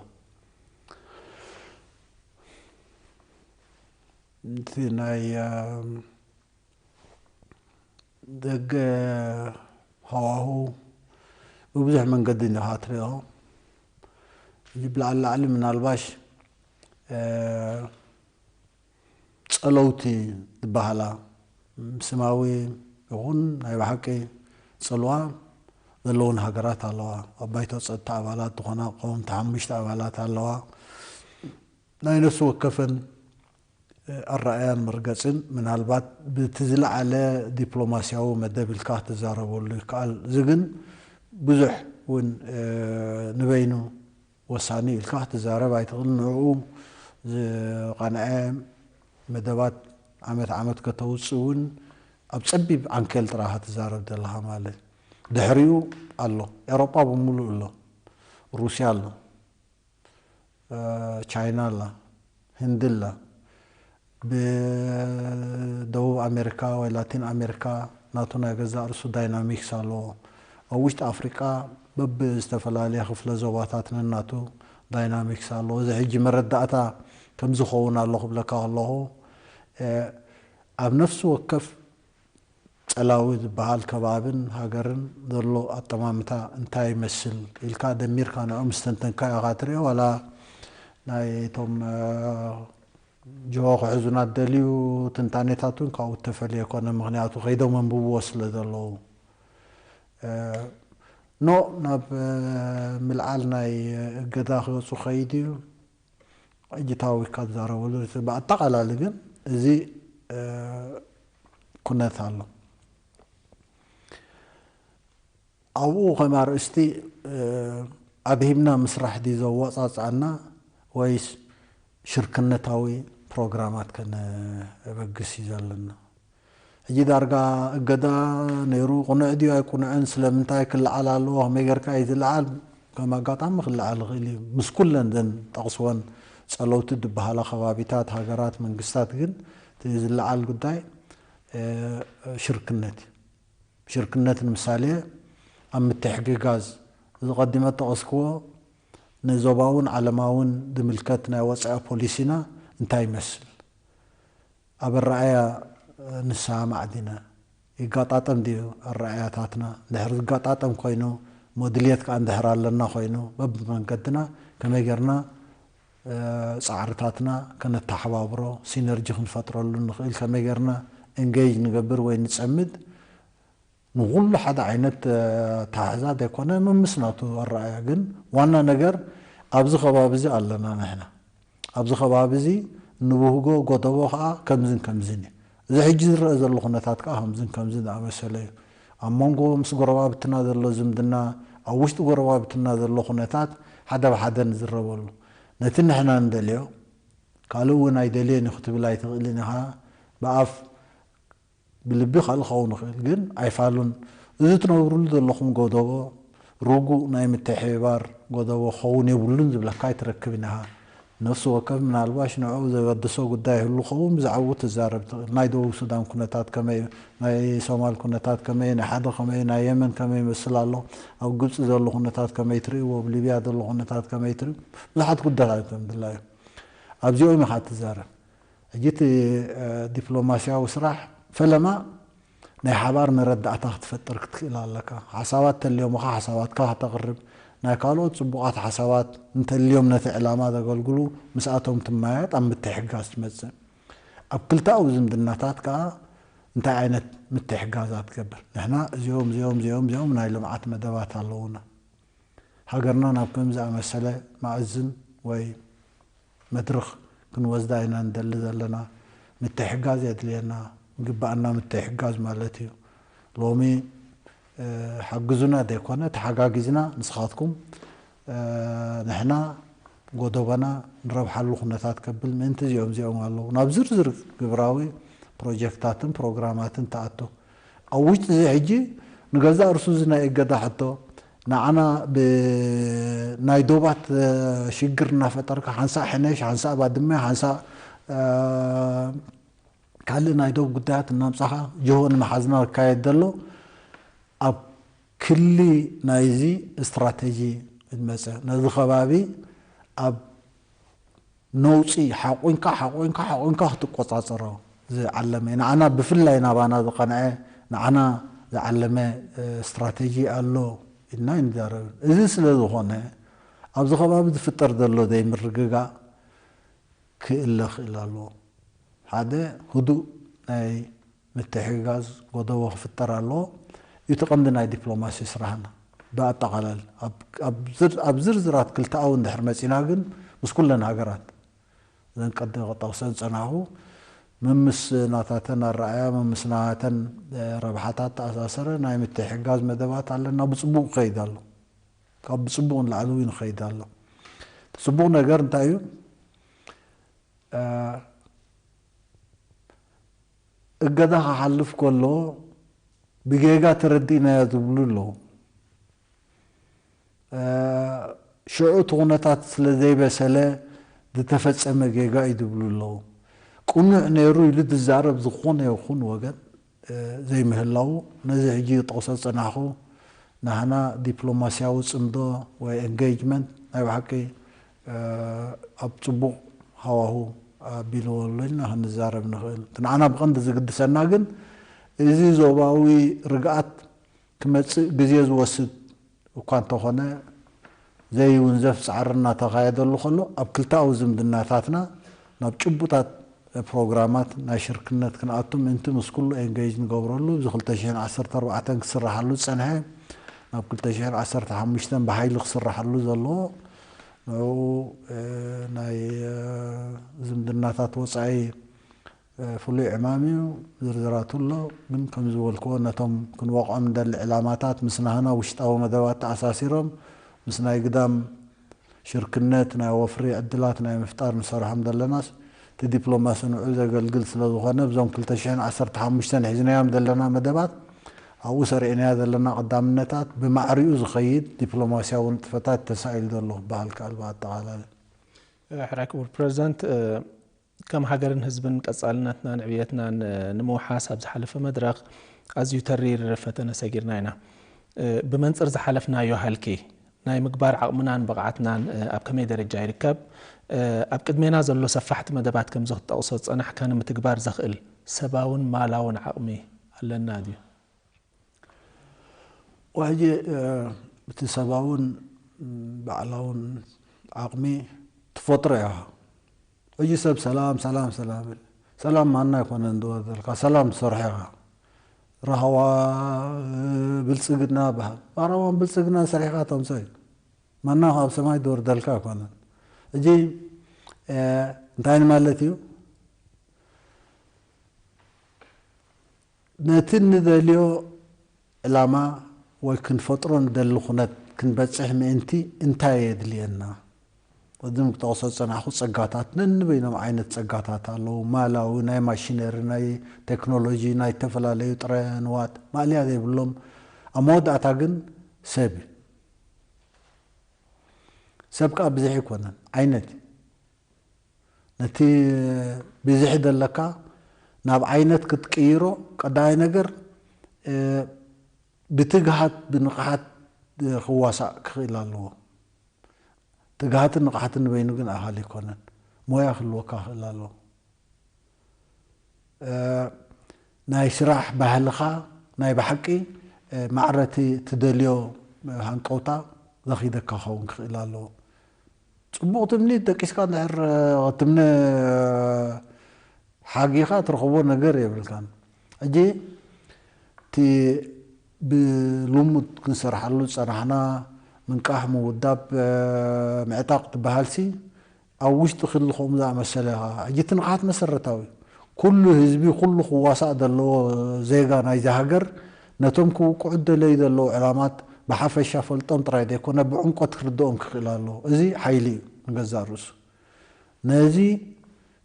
እቲ ናይ ደገ ሃዋሁ ብብዙሕ መንገዲ ኢኻ ትሪኦ። እዚ ብላዕሊ ላዕሊ ምናልባሽ ጸለውቲ ዝበሃላ ስማዊ ይኹን ናይ ብሓቂ ጽልዋ ዘለውን ሃገራት ኣለዋ። ኣብ ባይቶ ጸጥታ ኣባላት ዝኾና ቀወምቲ ሓሙሽተ ኣባላት ኣለዋ። ናይ ነፍሲ ወከፈን ኣረኣያን መርገጽን ምናልባት ብቲ ዝለዓለ ዲፕሎማስያዊ መደብ ኢልካ ክትዛረበሉ ይከኣል። እዚ ግን ብዙሕ እውን ንበይኑ ወሳኒ ኢልካ ክትዛረብ ኣይትኽእል። ንዕኡ ዝቐንዐ መደባት ዓመት ዓመት ከተውፅእ እውን ኣብ ጸቢብ ዓንኬል ጥራኻ ትዛረብ ዘለኻ ማለት። ድሕሪኡ ኣሎ፣ ኤሮጳ ብምሉእ ኣሎ፣ ሩስያ ኣሎ፣ ቻይና ኣላ፣ ህንዲ ኣላ፣ ብደቡብ ኣሜሪካ ወይ ላቲን ኣሜሪካ ናቱ ናይ ገዛእ ርእሱ ዳይናሚክስ ኣለዎ። ኣብ ውሽጢ ኣፍሪቃ በብዝተፈላለየ ክፍለ ዞባታት ነናቱ ዳይናሚክስ ኣለዎ። እዚ ሕጂ መረዳእታ ከምዝኸውን ኣሎ ክብለካ ከለኹ ኣብ ነፍሲ ወከፍ ጸላዊ ዝበሃል ከባብን ሃገርን ዘሎ ኣጠማምታ እንታይ ይመስል ኢልካ ደሚርካ ንዕኦም ምስተንተንካ ኢኻ ትሪኦ። ዋላ ናይ እቶም ጅሆ ክሕዙና ደልዩ ትንታኔታት እውን ካብኡ ተፈልየ ኮነ። ምክንያቱ ከይዶም ኣንብብዎ ስለ ዘለዉ ኖ ናብ ምልዓል ናይ እገዳ ክበፁ ከይድ እዩ። ሕጂ ታዊካ ትዛረበሉ ብኣጠቓላሊ ግን እዚ ኩነት ኣሎ። ኣብኡ ከም ኣርእስቲ ኣብሂምና ምስራሕ ድዩ ዘዋፃፅኣና ወይስ ሽርክነታዊ ፕሮግራማት ከነበግስ እዩ ዘለና? ሕጂ ዳርጋ እገዳ ነይሩ፣ ቅኑዕ ድዩ ኣይቅኑዕን፣ ስለምንታይ ክለዓል ኣለዎ፣ ከመይ ጌርካ እዩ ዝለዓል? ከም ኣጋጣሚ ክለዓል ይኽእል እዩ። ምስ ኩለን ዘን ጠቕስወን ጸለውቲ ዝበሃላ ከባቢታት፣ ሃገራት፣ መንግስታት ግን እቲ ዝለዓል ጉዳይ ሽርክነት እዩ። ሽርክነት ንምሳሌ ኣብ ምትሕግጋዝ፣ እዚ ቀዲመ ጠቐስክዎ፣ ንዞባውን ዓለማውን ዝምልከት ናይ ወጻኢ ፖሊሲና እንታይ ይመስል? ኣብ ኣረኣያ ንሰማማዕ ዲና? ይጋጣጠም ድዩ ኣረኣያታትና? እንድሕር ዝጋጣጠም ኮይኑ፣ መድልየት ከኣ እንድሕር ኣለና ኮይኑ፣ በብመንገድና ከመይ ጌርና ጻዕርታትና ከነተሓባብሮ፣ ሲነርጂ ክንፈጥረሉ ንኽእል፣ ከመይ ጌርና ኤንጌጅ ንገብር ወይ ንጸምድ፣ ንኹሉ ሓደ ዓይነት ኣተሓሕዛ ዘይኮነ፣ መምስ ናቱ ኣረኣያ። ግን ዋና ነገር ኣብዚ ከባቢ እዚ ኣለና ንሕና። ኣብዚ ከባቢ እዚ ንብህጎ ጎደቦ ከኣ ከምዝን ከምዝን እዩ። እዚ ሕጂ ዝረአ ዘሎ ኩነታት ከኣ ከምዝን ከምዝን ዝኣመሰለ እዩ። ኣብ መንጎ ምስ ጎረባብትና ዘሎ ዝምድና፣ ኣብ ውሽጢ ጎረባብትና ዘሎ ኩነታት ሓደ ብሓደ ንዝረበሉ። ነቲ ንሕና ንደልዮ ካልእ እውን ኣይደልዮን እዩ ክትብል ኣይትኽእልን ኢኻ። ብኣፍ ብልቢ ካልእ ክኸውን ይኽእል፣ ግን ኣይፋሉን። እዚ ትነብርሉ ዘለኹም ጎደቦ ርጉእ ናይ ምትሕብባር ጎደቦ ክኸውን የብሉን ዝብለካ ኣይትረክብን ኢኻ። ነፍሲ ወከፍ ምናልባሽ ንዕኡ ዘበድሶ ጉዳይ ይህሉ ክኸውን ብዛዕባኡ ትዛረብ ትኽእል። ናይ ደቡብ ሱዳን ኩነታት ከመይ እዩ? ናይ ሶማል ኩነታት ከመይ እዩ? ናይ ሓደ ከመይ እዩ? ናይ የመን ከመይ ይመስል ኣሎ? ኣብ ግብጺ ዘሎ ኩነታት ከመይ ትርእይዎ? ኣብ ሊብያ ዘሎ ኩነታት ከመይ ትርእዩ? ብዙሓት ጉዳያት ከም ድላዩ ኣብዚኦም ኢኻ ትዛረብ። ሕጂ እቲ ዲፕሎማስያዊ ስራሕ ፈለማ ናይ ሓባር መረዳእታ ክትፈጥር ክትክእል ኣለካ። ሓሳባት ተልዮምኻ ሓሳባትካ ከተቕርብ፣ ናይ ካልኦት ጽቡቓት ሓሳባት እንተልዮም ነቲ ዕላማ ዘገልግሉ ምስኣቶም ትመያየጥ ኣብ ምትሕግጋዝ ትመጽእ። ኣብ ክልተኣዊ ዝምድናታት ከኣ እንታይ ዓይነት ምትሕግጋዛት ትገብር? ንሕና እዚኦም እዚኦም እዚኦም እዚኦም ናይ ልምዓት መደባት ኣለዉና። ሃገርና ናብ ከምዚ ዝኣመሰለ መኣዝን ወይ መድርኽ ክንወስዳ ኢና ንደሊ ዘለና። ምትሕጋዝ የድልየና፣ ግባኣና ምትሕጋዝ ማለት እዩ። ሎሚ ሓግዙና ዘይኮነ ተሓጋጊዝና ንስኻትኩም ንሕና ጎደቦና ንረብሓሉ ኩነታት ከብል ምእንቲ እዚኦም እዚኦም ኣለዉ። ናብ ዝርዝር ግብራዊ ፕሮጀክታትን ፕሮግራማትን ተኣቱ። ኣብ ውሽጢ እዚ ሕጂ ንገዛእ ርሱ እዚ ናይ እገዳ ሕቶ ንዓና ብናይ ዶባት ሽግር እናፈጠርካ ሓንሳእ ሕነሽ፣ ሓንሳእ ባድመ፣ ሓንሳእ ካልእ ናይ ዶብ ጉዳያት እናምጻኻ ጅሆ ንምሓዝና ዝካየድ ዘሎ ኣብ ክሊ ናይዚ ስትራተጂ ዝመጸ ነዚ ከባቢ ኣብ ነውጺ ሓቑንካ ሓቑንካ ሓቑንካ ክትቆጻጸሮ ዝዓለመ ንዓና ብፍላይ ናባና ዝቐንዐ ንዓና ዝዓለመ ስትራተጂ ኣሎ ኢልና ይንዛረብ። እዚ ስለ ዝኾነ ኣብዚ ከባቢ ዝፍጠር ዘሎ ዘይምርግጋእ ክእለ ክእል ኣለዎ። ሓደ ህዱእ ናይ ምትሕግጋዝ ጎደቦ ክፍጠር ኣለዎ። እዩ እቲ ቀንዲ ናይ ዲፕሎማሲ ስራሕና። ብኣጠቓላሊ ኣብ ዝርዝራት ክልተኣዊ እንድሕር መፂና ግን ምስ ኩለን ሃገራት እዘን ቀዲ ክጠቕሰን ፀናኹ መምስ ናታተን ኣረኣያ መምስ ናተን ረብሓታት ተኣሳሰረ ናይ ምትሕጋዝ መደባት ኣለና። ብፅቡቕ ክኸይድ ኣሎ። ካብ ብፅቡቕ ንላዕሊ እውን ይኸይድ ኣሎ። እቲ ፅቡቕ ነገር እንታይ እዩ? እገዳ ክሓልፍ ከሎ ብጌጋ ተረዲእናዮ ዝብሉ ኣለዉ። ሽዑ እቲ ኩነታት ስለ ዘይበሰለ ዝተፈጸመ ጌጋ እዩ ዝብሉ ኣለዉ። ቅኑዕ ነይሩ ኢሉ ዝዛረብ ዝኾነ ይኹን ወገን ዘይምህላዉ፣ ነዚ ሕጂ ጠቕሶ ዝጸናሕኩ ናህና ዲፕሎማስያዊ ጽምዶ ወይ ኤንጌጅመንት ናይ ብሓቂ ኣብ ጽቡቕ ሃዋሁ ኣቢልዎ ኣሎ ኢልና ክንዛረብ ንኽእል። እቲ ንዓና ብቐንዲ ዝግድሰና ግን እዚ ዞባዊ ርግኣት ክመጽእ ግዜ ዝወስድ እኳ እንተኾነ ዘይውንዘፍ ጻዕሪ እናተኻየደሉ ከሎ ኣብ ክልተኣዊ ዝምድናታትና ናብ ጭቡጣት ፕሮግራማት ናይ ሽርክነት ክንኣቱ ምእንቲ ምስ ኩሉ ኤንጌጅ ንገብረሉ እዚ ክልተ ሽሕን ዓሰርተ ኣርባዕተን ክስራሓሉ ዝጸንሐ ናብ ክልተ ሽሕን ዓሰርተ ሓሙሽተን ብሓይሊ ክስራሓሉ ዘለዎ ንዕኡ ናይ ዝምድናታት ወጻኢ ፍሉይ ዕማም እዩ። ዝርዝራቱ ኣሎ። ግን ከም ዝበልክዎ ነቶም ክንወቕዖም እንደሊ ዕላማታት ምስ ናህና ውሽጣዊ መደባት ተኣሳሲሮም ምስ ናይ ግዳም ሽርክነት ናይ ወፍሪ ዕድላት ናይ ምፍጣር ንሰርሖም ዘለናስ እቲ ዲፕሎማሲ ንዑ ዘገልግል ስለ ዝኾነ ብዞም ክልተ ሽሕን ዓሰርተ ሓሙሽተን ሒዝናዮም ዘለና መደባት ኣብኡ ሰሪዕናዮ ዘለና ቀዳምነታት ብማዕሪኡ ዝኸይድ ዲፕሎማስያዊ ንጥፈታት ተሳኢሉ ዘሎ ክበሃል ከኣል ብኣጠቓላሊ። ሕራይ ክቡር ፕረዚደንት፣ ከም ሃገርን ህዝብን ቀጻልነትናን ዕብየትናን ንምውሓስ ኣብ ዝሓለፈ መድረኽ ኣዝዩ ተሪር ፈተነ ሰጊርና ኢና። ብመንጽር ዝሓለፍናዮ ሃልኪ ናይ ምግባር ዓቕምናን ብቕዓትናን ኣብ ከመይ ደረጃ ይርከብ? ኣብ ቅድሜና ዘሎ ሰፋሕቲ መደባት ከምዚ ክትጠቕሶ ዝጸናሕካ ንምትግባር ዘኽእል ሰባውን ማላውን ዓቕሚ ኣለና ድዩ? ሕጂ እቲ ሰባውን ባዕላውን ዓቕሚ ትፈጥሮ ኢኻ። ሕጂ ሰብ ሰላም ሰላም ሰላም ይብል። ሰላም ማና ኣይኮነን ዝወርደልካ፣ ሰላም ትሰርሖ ኢኻ። ራህዋ ብልጽግና በሃል። ራህዋን ብልጽግናን ሰሪሕካ ተምፅኦ እዩ። ማና ካብ ሰማይ ዝወርደልካ ኣይኮነን። ሕጂ እንታይ ማለት እዩ? ነቲ ንደልዮ ዕላማ ወይ ክንፈጥሮ ንደሊ ኩነት ክንበጽሕ ምእንቲ እንታይ የድልየና? ቅድም ክጠቕሶ ዝጸናሕኩ ጸጋታት ነንበይኖም ዓይነት ጸጋታት ኣለዉ። ማላዊ፣ ናይ ማሽነሪ፣ ናይ ቴክኖሎጂ፣ ናይ ዝተፈላለዩ ጥረ ንዋት ማእለያ ዘይብሎም ኣብ መወዳእታ ግን ሰብ እዩ። ሰብ ከኣ ብዝሒ ኣይኮነን ዓይነት እዩ። ነቲ ብዝሒ ዘለካ ናብ ዓይነት ክትቅይሮ ቀዳማይ ነገር ብትግሃት ብንቕሓት ክዋሳእ ክኽእል ኣለዎ። ትግሃትን ንቕሓትን ንበይኑ ግን ኣኻሊ ኣይኮነን። ሞያ ክህልወካ ክኽእል ኣለዎ። ናይ ስራሕ ባህልኻ ናይ ብሓቂ ማዕረቲ ትደልዮ ሃንቀውታ ዘኺደካ ክኸውን ክኽእል ኣለዎ። ጽቡቕ ትምኒት ደቂስካ እንድሕር ክትምነ ሓጊኻ ትረኽቦ ነገር የብልካን። ሕጂ እቲ ብልሙድ ክንሰርሓሉ ዝጸናሕና ምንቃሕ፣ ምውዳብ፣ ምዕጣቕ ትበሃልሲ ኣብ ውሽጢ ክሊ ከምኡ ዝኣመሰለ ኢኻ። ሕጂ እቲ ንቕሓት መሰረታዊ እዩ። ኩሉ ህዝቢ፣ ኩሉ ክዋሳእ ዘለዎ ዜጋ ናይዚ ሃገር ነቶም ክውቅዑ ዝደለዩ ዘለዉ ዕላማት ብሓፈሻ ፈልጦም ጥራይ ዘይኮነ ብዕምቆት ክርድኦም ክኽእል ኣለዎ። እዚ ሓይሊ እዩ ንገዛእ ርእሱ። ነዚ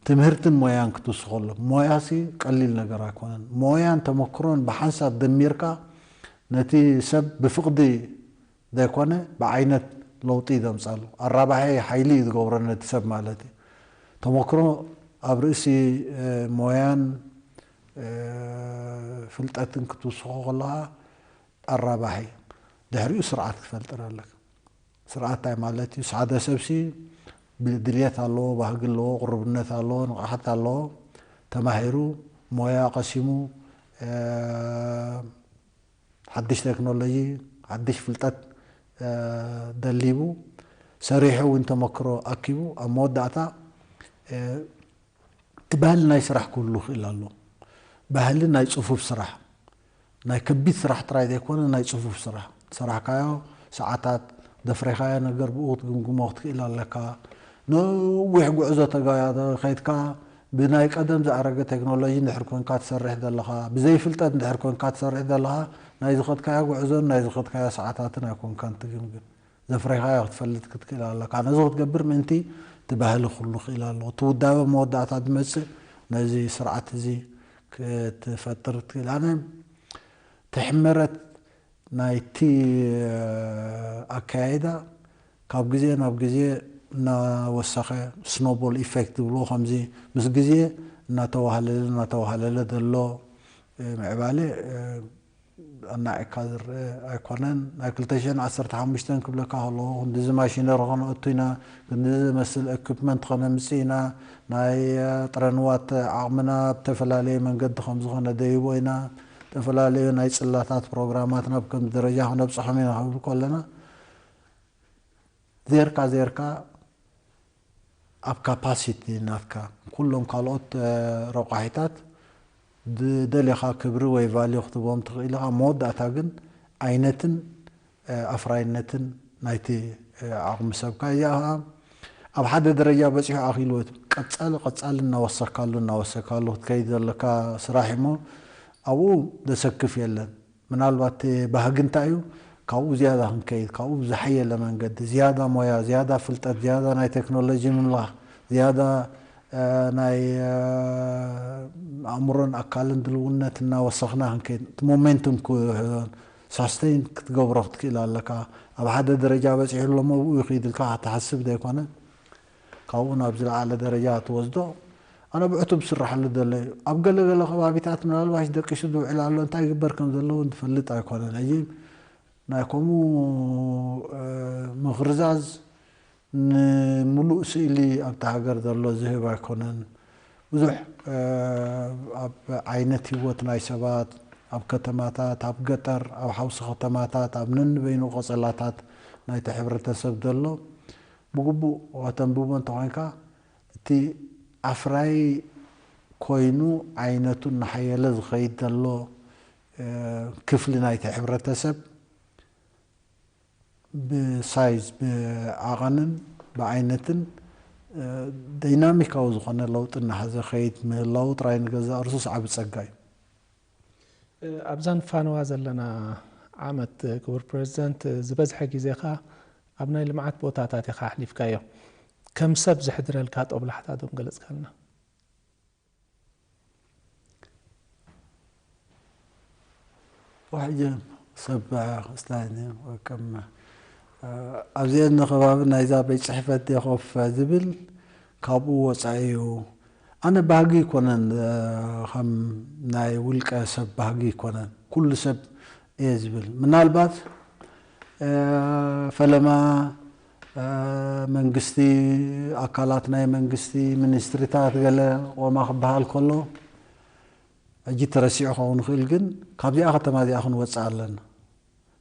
ትምህርትን ሞያን ክትውስኸሉ። ሞያሲ ቀሊል ነገር ኣይኮነን። ሞያን ተመክሮን ብሓንሳብ ደሚርካ ነቲ ሰብ ብፍቕዲ ዘይኮነ ብዓይነት ለውጢ ዘምጻሉ። ኣራባሒ ሓይሊ እዩ ዝገብሮ ነቲ ሰብ ማለት እዩ። ተመክሮ ኣብ ርእሲ ሞያን ፍልጠትን ክትውስኾ ከለኻ ኣራባሒ ድሕሪኡ ስርዓት ክፈልጥር ኣለካ። ስርዓት እንታይ ማለት እዩ? ሓደ ሰብሲ ድልየት ኣለዎ፣ ባህጊ ኣለዎ፣ ቅሩብነት ኣለዎ፣ ንቕሓት ኣለዎ፣ ተማሂሩ፣ ሞያ ቀሲሙ፣ ሓድሽ ቴክኖሎጂ፣ ሓድሽ ፍልጠት ደሊቡ፣ ሰሪሑ እውን ተመክሮ ኣኪቡ፣ ኣብ መወዳእታ እቲ ባህሊ ናይ ስራሕ ክህሉ ይኽእል ኣሎ። ባህሊ ናይ ጽፉፍ ስራሕ፣ ናይ ከቢድ ስራሕ ጥራይ ዘይኮነ ናይ ጽፉፍ ስራሕ። ዝሰራሕካዮ ሰዓታት፣ ዘፍረኻዮ ነገር ብኡ ክትግምግሞ ክትክእል ኣለካ። ነዊሕ ጉዕዞ ተጋ-፣ ከይድካ ብናይ ቀደም ዝኣረገ ቴክኖሎጂ እንድሕር ኮንካ ትሰርሕ ዘለኻ፣ ብዘይፍልጠት እንድሕር ኮንካ ትሰርሕ ዘለኻ፣ ናይ ዝኸድካዮ ጉዕዞን ናይ ዝኸድካዮ ሰዓታትን ኣይኮንካን ትግምግም። ዘፍረይኻዮ ክትፈልጥ ክትክእል ኣለካ። ነዚ ክትገብር ምእንቲ እቲ ባህሊ ኩሉ ክእል ኣለዎ። እቲ ውዳበ መወዳእታ ዝመጽእ ነዚ ስርዓት እዚ ክትፈጥር ትክእል። ኣነ ትሕመረት ናይቲ ኣካያይዳ ካብ ግዜ ናብ ግዜ እናወሰኸ፣ ስኖቦል ኢፌክት ዝብልዎ፣ ከምዚ ምስ ግዜ እናተዋህለለ እናተዋህለለ ዘሎ ምዕባለ ኣናዒካ ዝረአ ኣይኮነን። ናይ ክልተ ሽሕን ዓሰርተ ሓሙሽተን ክብለካ ከለኹ ክንድዚ ማሽነሪ ከነእቱ ኢና፣ ክንድዚ ዝመስል ኤኩፕመንት ከነምጽእ ኢና፣ ናይ ጥረንዋት ዓቕምና ብተፈላለየ መንገዲ ከም ዝኾነ ደይቦ ኢና፣ ዝተፈላለዩ ናይ ጽላታት ፕሮግራማትና ብከምዚ ደረጃ ክነብጽሖም ኢና ክብል ከለና፣ ዜርካ ዜርካ ኣብ ካፓሲቲ ናትካ ኩሎም ካልኦት ረቋሒታት ዝደሌኻ ክብሪ ወይ ቫልዩ ክትቦም ትኽእል ኢኻ። መወዳእታ ግን ዓይነትን ኣፍራይነትን ናይቲ ዓቕሚ ሰብካ እዚኣ ኣብ ሓደ ደረጃ በፂሑ ኣኽኢልዎ፣ ቀፃሊ ቀፃሊ እናወሰካሉ እናወሰካሉ ክትከይድ ዘለካ ስራሕ እሞ ኣብኡ ዘሰክፍ የለን። ምናልባት እቲ ባህጊ እንታይ እዩ? ካብኡ ዝያዳ ክንከይድ፣ ካብኡ ብዝሓየለ መንገዲ ዝያዳ ሞያ፣ ዝያዳ ፍልጠት፣ ዝያዳ ናይ ቴክኖሎጂ ምምላኽ፣ ዝያዳ ናይ ኣእምሮን ኣካልን ድልውነት እናወሰኽና ክንከይድ፣ እቲ ሞሜንቱም ሳስተይን ክትገብሮ ክትክእል ኣለካ። ኣብ ሓደ ደረጃ በፂሑ ኣለሞ ብኡ ይኽይድ ኢልካ ክትሓስብ ዘይኮነ፣ ካብኡ ናብ ዝለዓለ ደረጃ ትወስዶ። ኣነ ብዕቱብ ዝስራሓሉ ዘሎ እዩ። ኣብ ገለገለ ከባቢታት ምናልባሽ ደቂሱ ዝውዕል ኣሎ፣ እንታይ ይግበር ከም ዘለዎ ትፈልጥ ኣይኮነን። ሕጂ ናይ ከምኡ ምኽርዛዝ ንምሉእ ስእሊ ኣብቲ ሃገር ዘሎ ዝህብ ኣይኮነን። ብዙሕ ኣብ ዓይነት ህይወት ናይ ሰባት፣ ኣብ ከተማታት፣ ኣብ ገጠር፣ ኣብ ሓውሲ ከተማታት፣ ኣብ ነንበይኑ ቀጸላታት ናይቲ ሕብረተሰብ ዘሎ ብግቡእ ከተንብቦ እንተኾይንካ፣ እቲ ኣፍራይ ኮይኑ ዓይነቱ እናሓየለ ዝኸይድ ዘሎ ክፍሊ ናይቲ ሕብረተሰብ ብሳይዝ፣ ብዓቐንን ብዓይነትን ደይናሚካዊ ዝኾነ ለውጢ እናሓዘ ከይድ ምህላው ጥራይ ንገዛእ ርሱስ ዓቢ ጸጋ እዩ። ኣብዛ ንፋነዋ ዘለና ዓመት ክቡር ፕረዚደንት ዝበዝሐ ግዜኻ ኣብ ናይ ልምዓት ቦታታት ኢኻ ኣሕሊፍካዮ። ከም ሰብ ዘሕድረልካ ጦብላሕታ ዶ ምገለጽካልና? ሕጂ ሰብ ክስታይ ከም ኣብዚአን ከባቢ ናይዛ ቤት ፅሕፈት ዲየ ኮፍ ዝብል ካብኡ ወፃኢ እዩ። ኣነ ባህጊ ይኮነን፣ ከም ናይ ውልቀ ሰብ ባህጊ ይኮነን፣ ኩሉ ሰብ እየ ዝብል። ምናልባት ፈለማ መንግስቲ፣ ኣካላት ናይ መንግስቲ፣ ሚኒስትሪታት ገለ ቆማ ክበሃል ከሎ ሕጂ ተረሲዑ ክኸውን ይኽእል፣ ግን ካብዚኣ ከተማ እዚኣ ክንወፅእ ኣለና።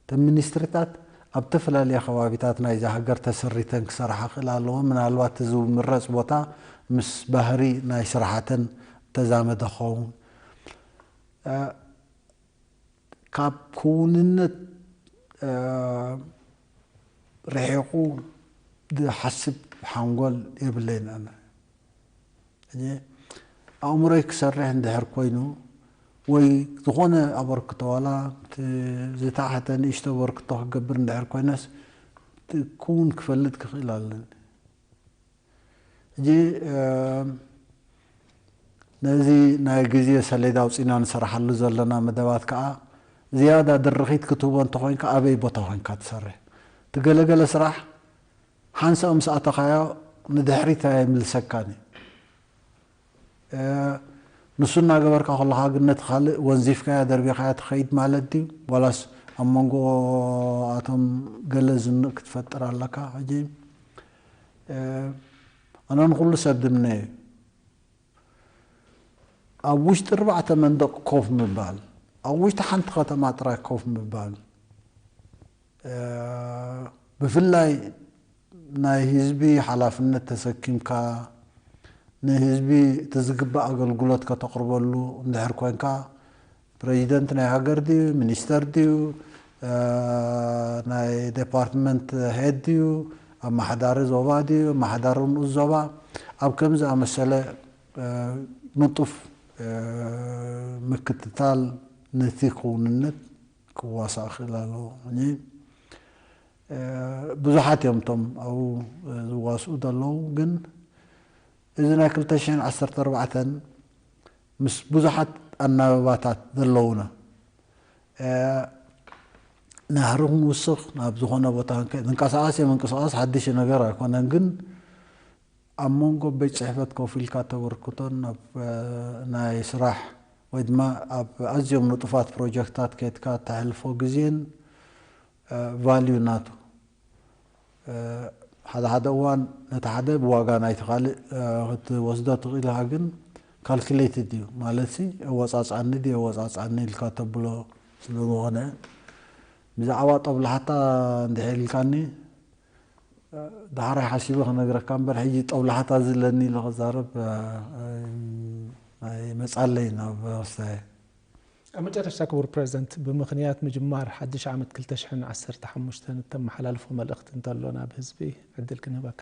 እተን ሚኒስትሪታት ኣብ ዝተፈላለያ ከባቢታት ናይዛ ሃገር ተሰሪተን ክሰርሓ ክእል ኣለዎ። ምናልባት እዚ ዝምረፅ ቦታ ምስ ባህሪ ናይ ስራሓተን ተዛመደ ክኸውን። ካብ ክውንነት ርሒቑ ዝሓስብ ሓንጎል የብለይን ኣነ። ኣእምሮይ ክሰርሕ እንድሕር ኮይኑ ወይ ዝኾነ ኣበርክቶ ዋላ ዝተሓተ ንእሽቶ ኣበርክቶ ክገብር እንድሕር ኮይነስ ክውን ክፈልጥ ክኽእል ኣለኒ። ሕጂ ነዚ ናይ ግዜ ሰሌዳ ኣውፂና ንሰርሓሉ ዘለና መደባት ከዓ ዝያዳ ድርኺት ክትህቦ እንተኮይንካ ኣበይ ቦታ ኮንካ ትሰርሕ? እቲ ገለገለ ስራሕ ሓንሳእ ምስ ኣተኻዮ ንድሕሪት ኣይምልሰካን እዩ። ንሱ እናገበርካ ከለካ ግን ነቲ ካልእ ወንዚፍካያ ደርቢኻያ ትኸይድ ማለት ድዩ? ዋላስ ኣብ መንጎ ኣቶም ገለ ዝንእ ክትፈጥር ኣለካ? ሕጂ ኣነ ንኩሉ ሰብ ድምነ እዩ። ኣብ ውሽጢ ኣርባዕተ መንደቕ ኮፍ ምባል፣ ኣብ ውሽጢ ሓንቲ ከተማ ጥራይ ኮፍ ምባል፣ ብፍላይ ናይ ህዝቢ ሓላፍነት ተሰኪምካ ንህዝቢ እቲ ዝግባእ ኣገልግሎት ከተቕርበሉ እንድሕር ኮንካ፣ ፕሬዚደንት ናይ ሃገር ድዩ፣ ሚኒስተር ድዩ፣ ናይ ዴፓርትመንት ሄድ ድዩ፣ ኣመሓዳሪ ዞባ ድዩ፣ ኣመሓዳሪ ንኡስ ዞባ፣ ኣብ ከምዚ ዝኣመሰለ ንጡፍ ምክትታል ነቲ ክውንነት ክዋሳእ ክእል ኣለዎ። ብዙሓት እዮም እቶም ኣብኡ ዝዋስኡ ዘለዉ፣ ግን እዚ ናይ ክልተ ሽሕን ዓሰርተ ኣርባዕተን ምስ ብዙሓት ኣናበባታት ዘለዉና ናህሪ ክንውስኽ ናብ ዝኾነ ቦታ ንቀሳቐስ እየ። ምንቅስቓስ ሓድሽ ነገር ኣይኮነን፣ ግን ኣብ መንጎ ቤት ጽሕፈት ኮፍ ኢልካ ተበርክቶን ኣብ ናይ ስራሕ ወይ ድማ ኣብ ኣዝዮም ንጡፋት ፕሮጀክታት ከድካ እተሕልፎ ግዜን ቫልዩ ናቱ ሓደ ሓደ እዋን ነቲ ሓደ ብዋጋ ናይቲ ካልእ ክትወስዶ ትኽእል ኢኻ፣ ግን ካልኩሌትድ እዩ ማለት ሲ፣ የወጻጽኣኒ ድዩ የወጻጽኣኒ ኢልካ ተብሎ ስለ ዝኾነ፣ ብዛዕባ ጦብላሕታ እንድሕር ኢልካኒ፣ ዳሕራይ ሓሲበ ክነግረካ እምበር፣ ሕጂ ጦብላሕታ ዝለኒ ኢለ ክዛረብ ኣይመጻለይ ናብ ክስታይ። ኣብ መጨረሽታ ክቡር ፕረዚደንት፣ ብምኽንያት ምጅማር ሓድሽ ዓመት ክልተ ሽሕን ዓሰርተ ሓሙሽተን እተመሓላልፎ መልእኽቲ እንተሎ ናብ ህዝቢ ዕድል ክንህበካ።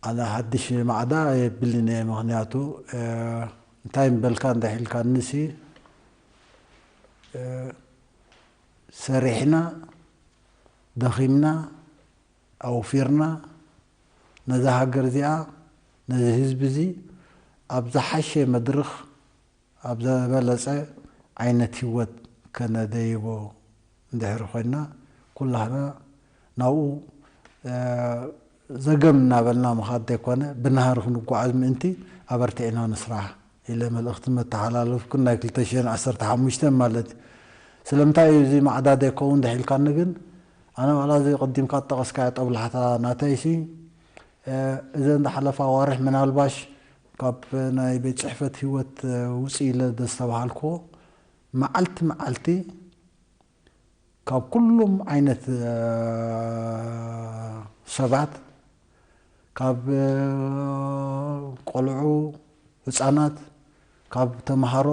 ኣነ ሓድሽ ማዕዳ የብልን እየ። ምኽንያቱ እንታይ ምበልካ እንድሕር ኢልካኒ ሲ፣ ሰሪሕና ደኺምና ኣውፊርና ነዛ ሃገር እዚኣ ነዚ ህዝቢ እዚ ኣብ ዝሓሸ መድርኽ ኣብ ዝበለጸ ዓይነት ህይወት ከነደይቦ እንድሕር ኮይና ኩላህና ናብኡ ዘገም እናበልና ምኻድ ዘይኮነ ብናህሪ ክንጓዓዝ ምእንቲ ኣበርቲዕና ንስራሕ ኢለ መልእኽቲ መተሓላለፍኩን ናይ ክልተ ሽሕን ዓሰርተ ሓሙሽተን ማለት እዩ። ስለምንታይ እዩ እዚ ማዕዳ ዘይከውን እንድሕር ኢልካኒ ግን ኣነ ዋላ እዚ ቅዲምካ ዝጠቐስካዮ ጠብላሕታ ናተይሲ እዘን ዝሓለፋ ኣዋርሕ ምናልባሽ ካብ ናይ ቤት ጽሕፈት ህይወት ውፅእ ኢለ ዘስተብሃልክዎ መዓልቲ መዓልቲ ካብ ኩሎም ዓይነት ሰባት ካብ ቆልዑ ህፃናት ካብ ተምሃሮ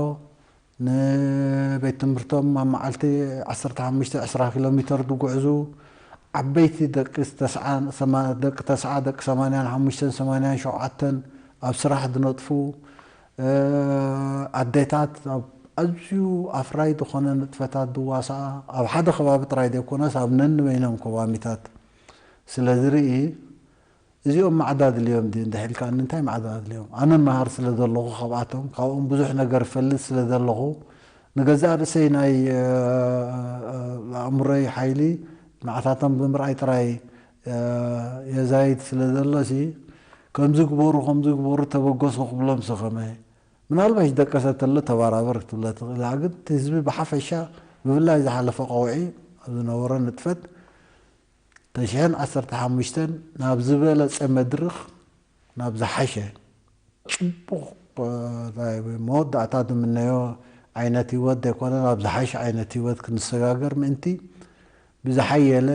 ንቤት ትምህርቶም ኣብ መዓልቲ ዓሰርተ ሓሙሽተ ዕስራ ኪሎ ሜትር ዝጉዕዙ ዓበይቲ ደቂ ተስዓ ደቂ ሰማንያን ሓሙሽተን ሰማንያን ሸውዓተን ኣብ ስራሕ ዝነጥፉ ኣዴታት ኣብ ኣዝዩ ኣፍራይ ዝኾነ ንጥፈታት ዝዋሳኣ ኣብ ሓደ ከባቢ ጥራይ ዘይኮነስ ኣብ ነንበይኖም ከባቢታት ስለ ዝርኢ እዚኦም ማዕዳ ድልዮም ድዩ እንድሕር ኢልካኒ እንታይ ማዕዳ ድልዮም? ኣነ መሃር ስለ ዘለኹ ካብኣቶም ካብኦም ብዙሕ ነገር እፈልጥ ስለ ዘለኹ ንገዛእ ርእሰይ ናይ ኣእምሮይ ሓይሊ ንዓታቶም ብምርኣይ ጥራይ የዛይድ ስለ ዘሎ ሲ ከምዚ ግበሩ ከምዚ ግበሩ ተበገሱ ክብሎም ሲ ከመይ? ምናልባሽ ደቀሰ ተሎ ተባራበር ክትብሎ ትኽእል ኢኻ፣ ግን እቲ ህዝቢ ብሓፈሻ ብፍላይ ዝሓለፈ ቀውዒ ኣብ ዝነበሮ ንጥፈት ተሽሕን ዓሰርተ ሓሙሽተን ናብ ዝበለጸ መድርኽ ናብ ዝሓሸ ጽቡቕ መወዳእታ ዝምነዮ ዓይነት ህይወት ዘይኮነ ናብ ዝሓሸ ዓይነት ህይወት ክንሰጋገር ምእንቲ ብዝሓየለ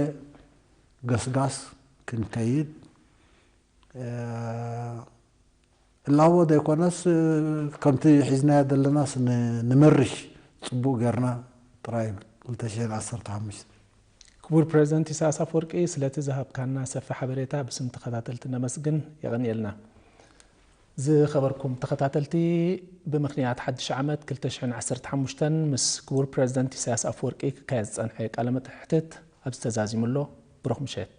ገስጋስ ክንከይድ እላቦ ዘይኮነስ ከምቲ ሒዝናዮ ዘለናስ ንመርሽ ጽቡቕ ጌርና ጥራይ ክልተ ሽሕን ዓሰርተ ሓሙሽተ። ክቡር ፕረዚደንት ኢሳያስ ኣፈወርቂ ስለቲ ዝሃብካና ሰፊሕ ሓበሬታ ብስም ተኸታተልቲ ነመስግን። የቐንየልና። ዝኸበርኩም ተኸታተልቲ ብምኽንያት ሓድሽ ዓመት ክልተ ሽሕን ዓሰርተ ሓሙሽተን ምስ ክቡር ፕረዚደንት ኢሳያስ ኣፈወርቂ ክካየድ ዝጸንሐ ቃለ መሕትት ኣብዚ ተዛዚሙ ኣሎ። ብሩኽ ምሸት።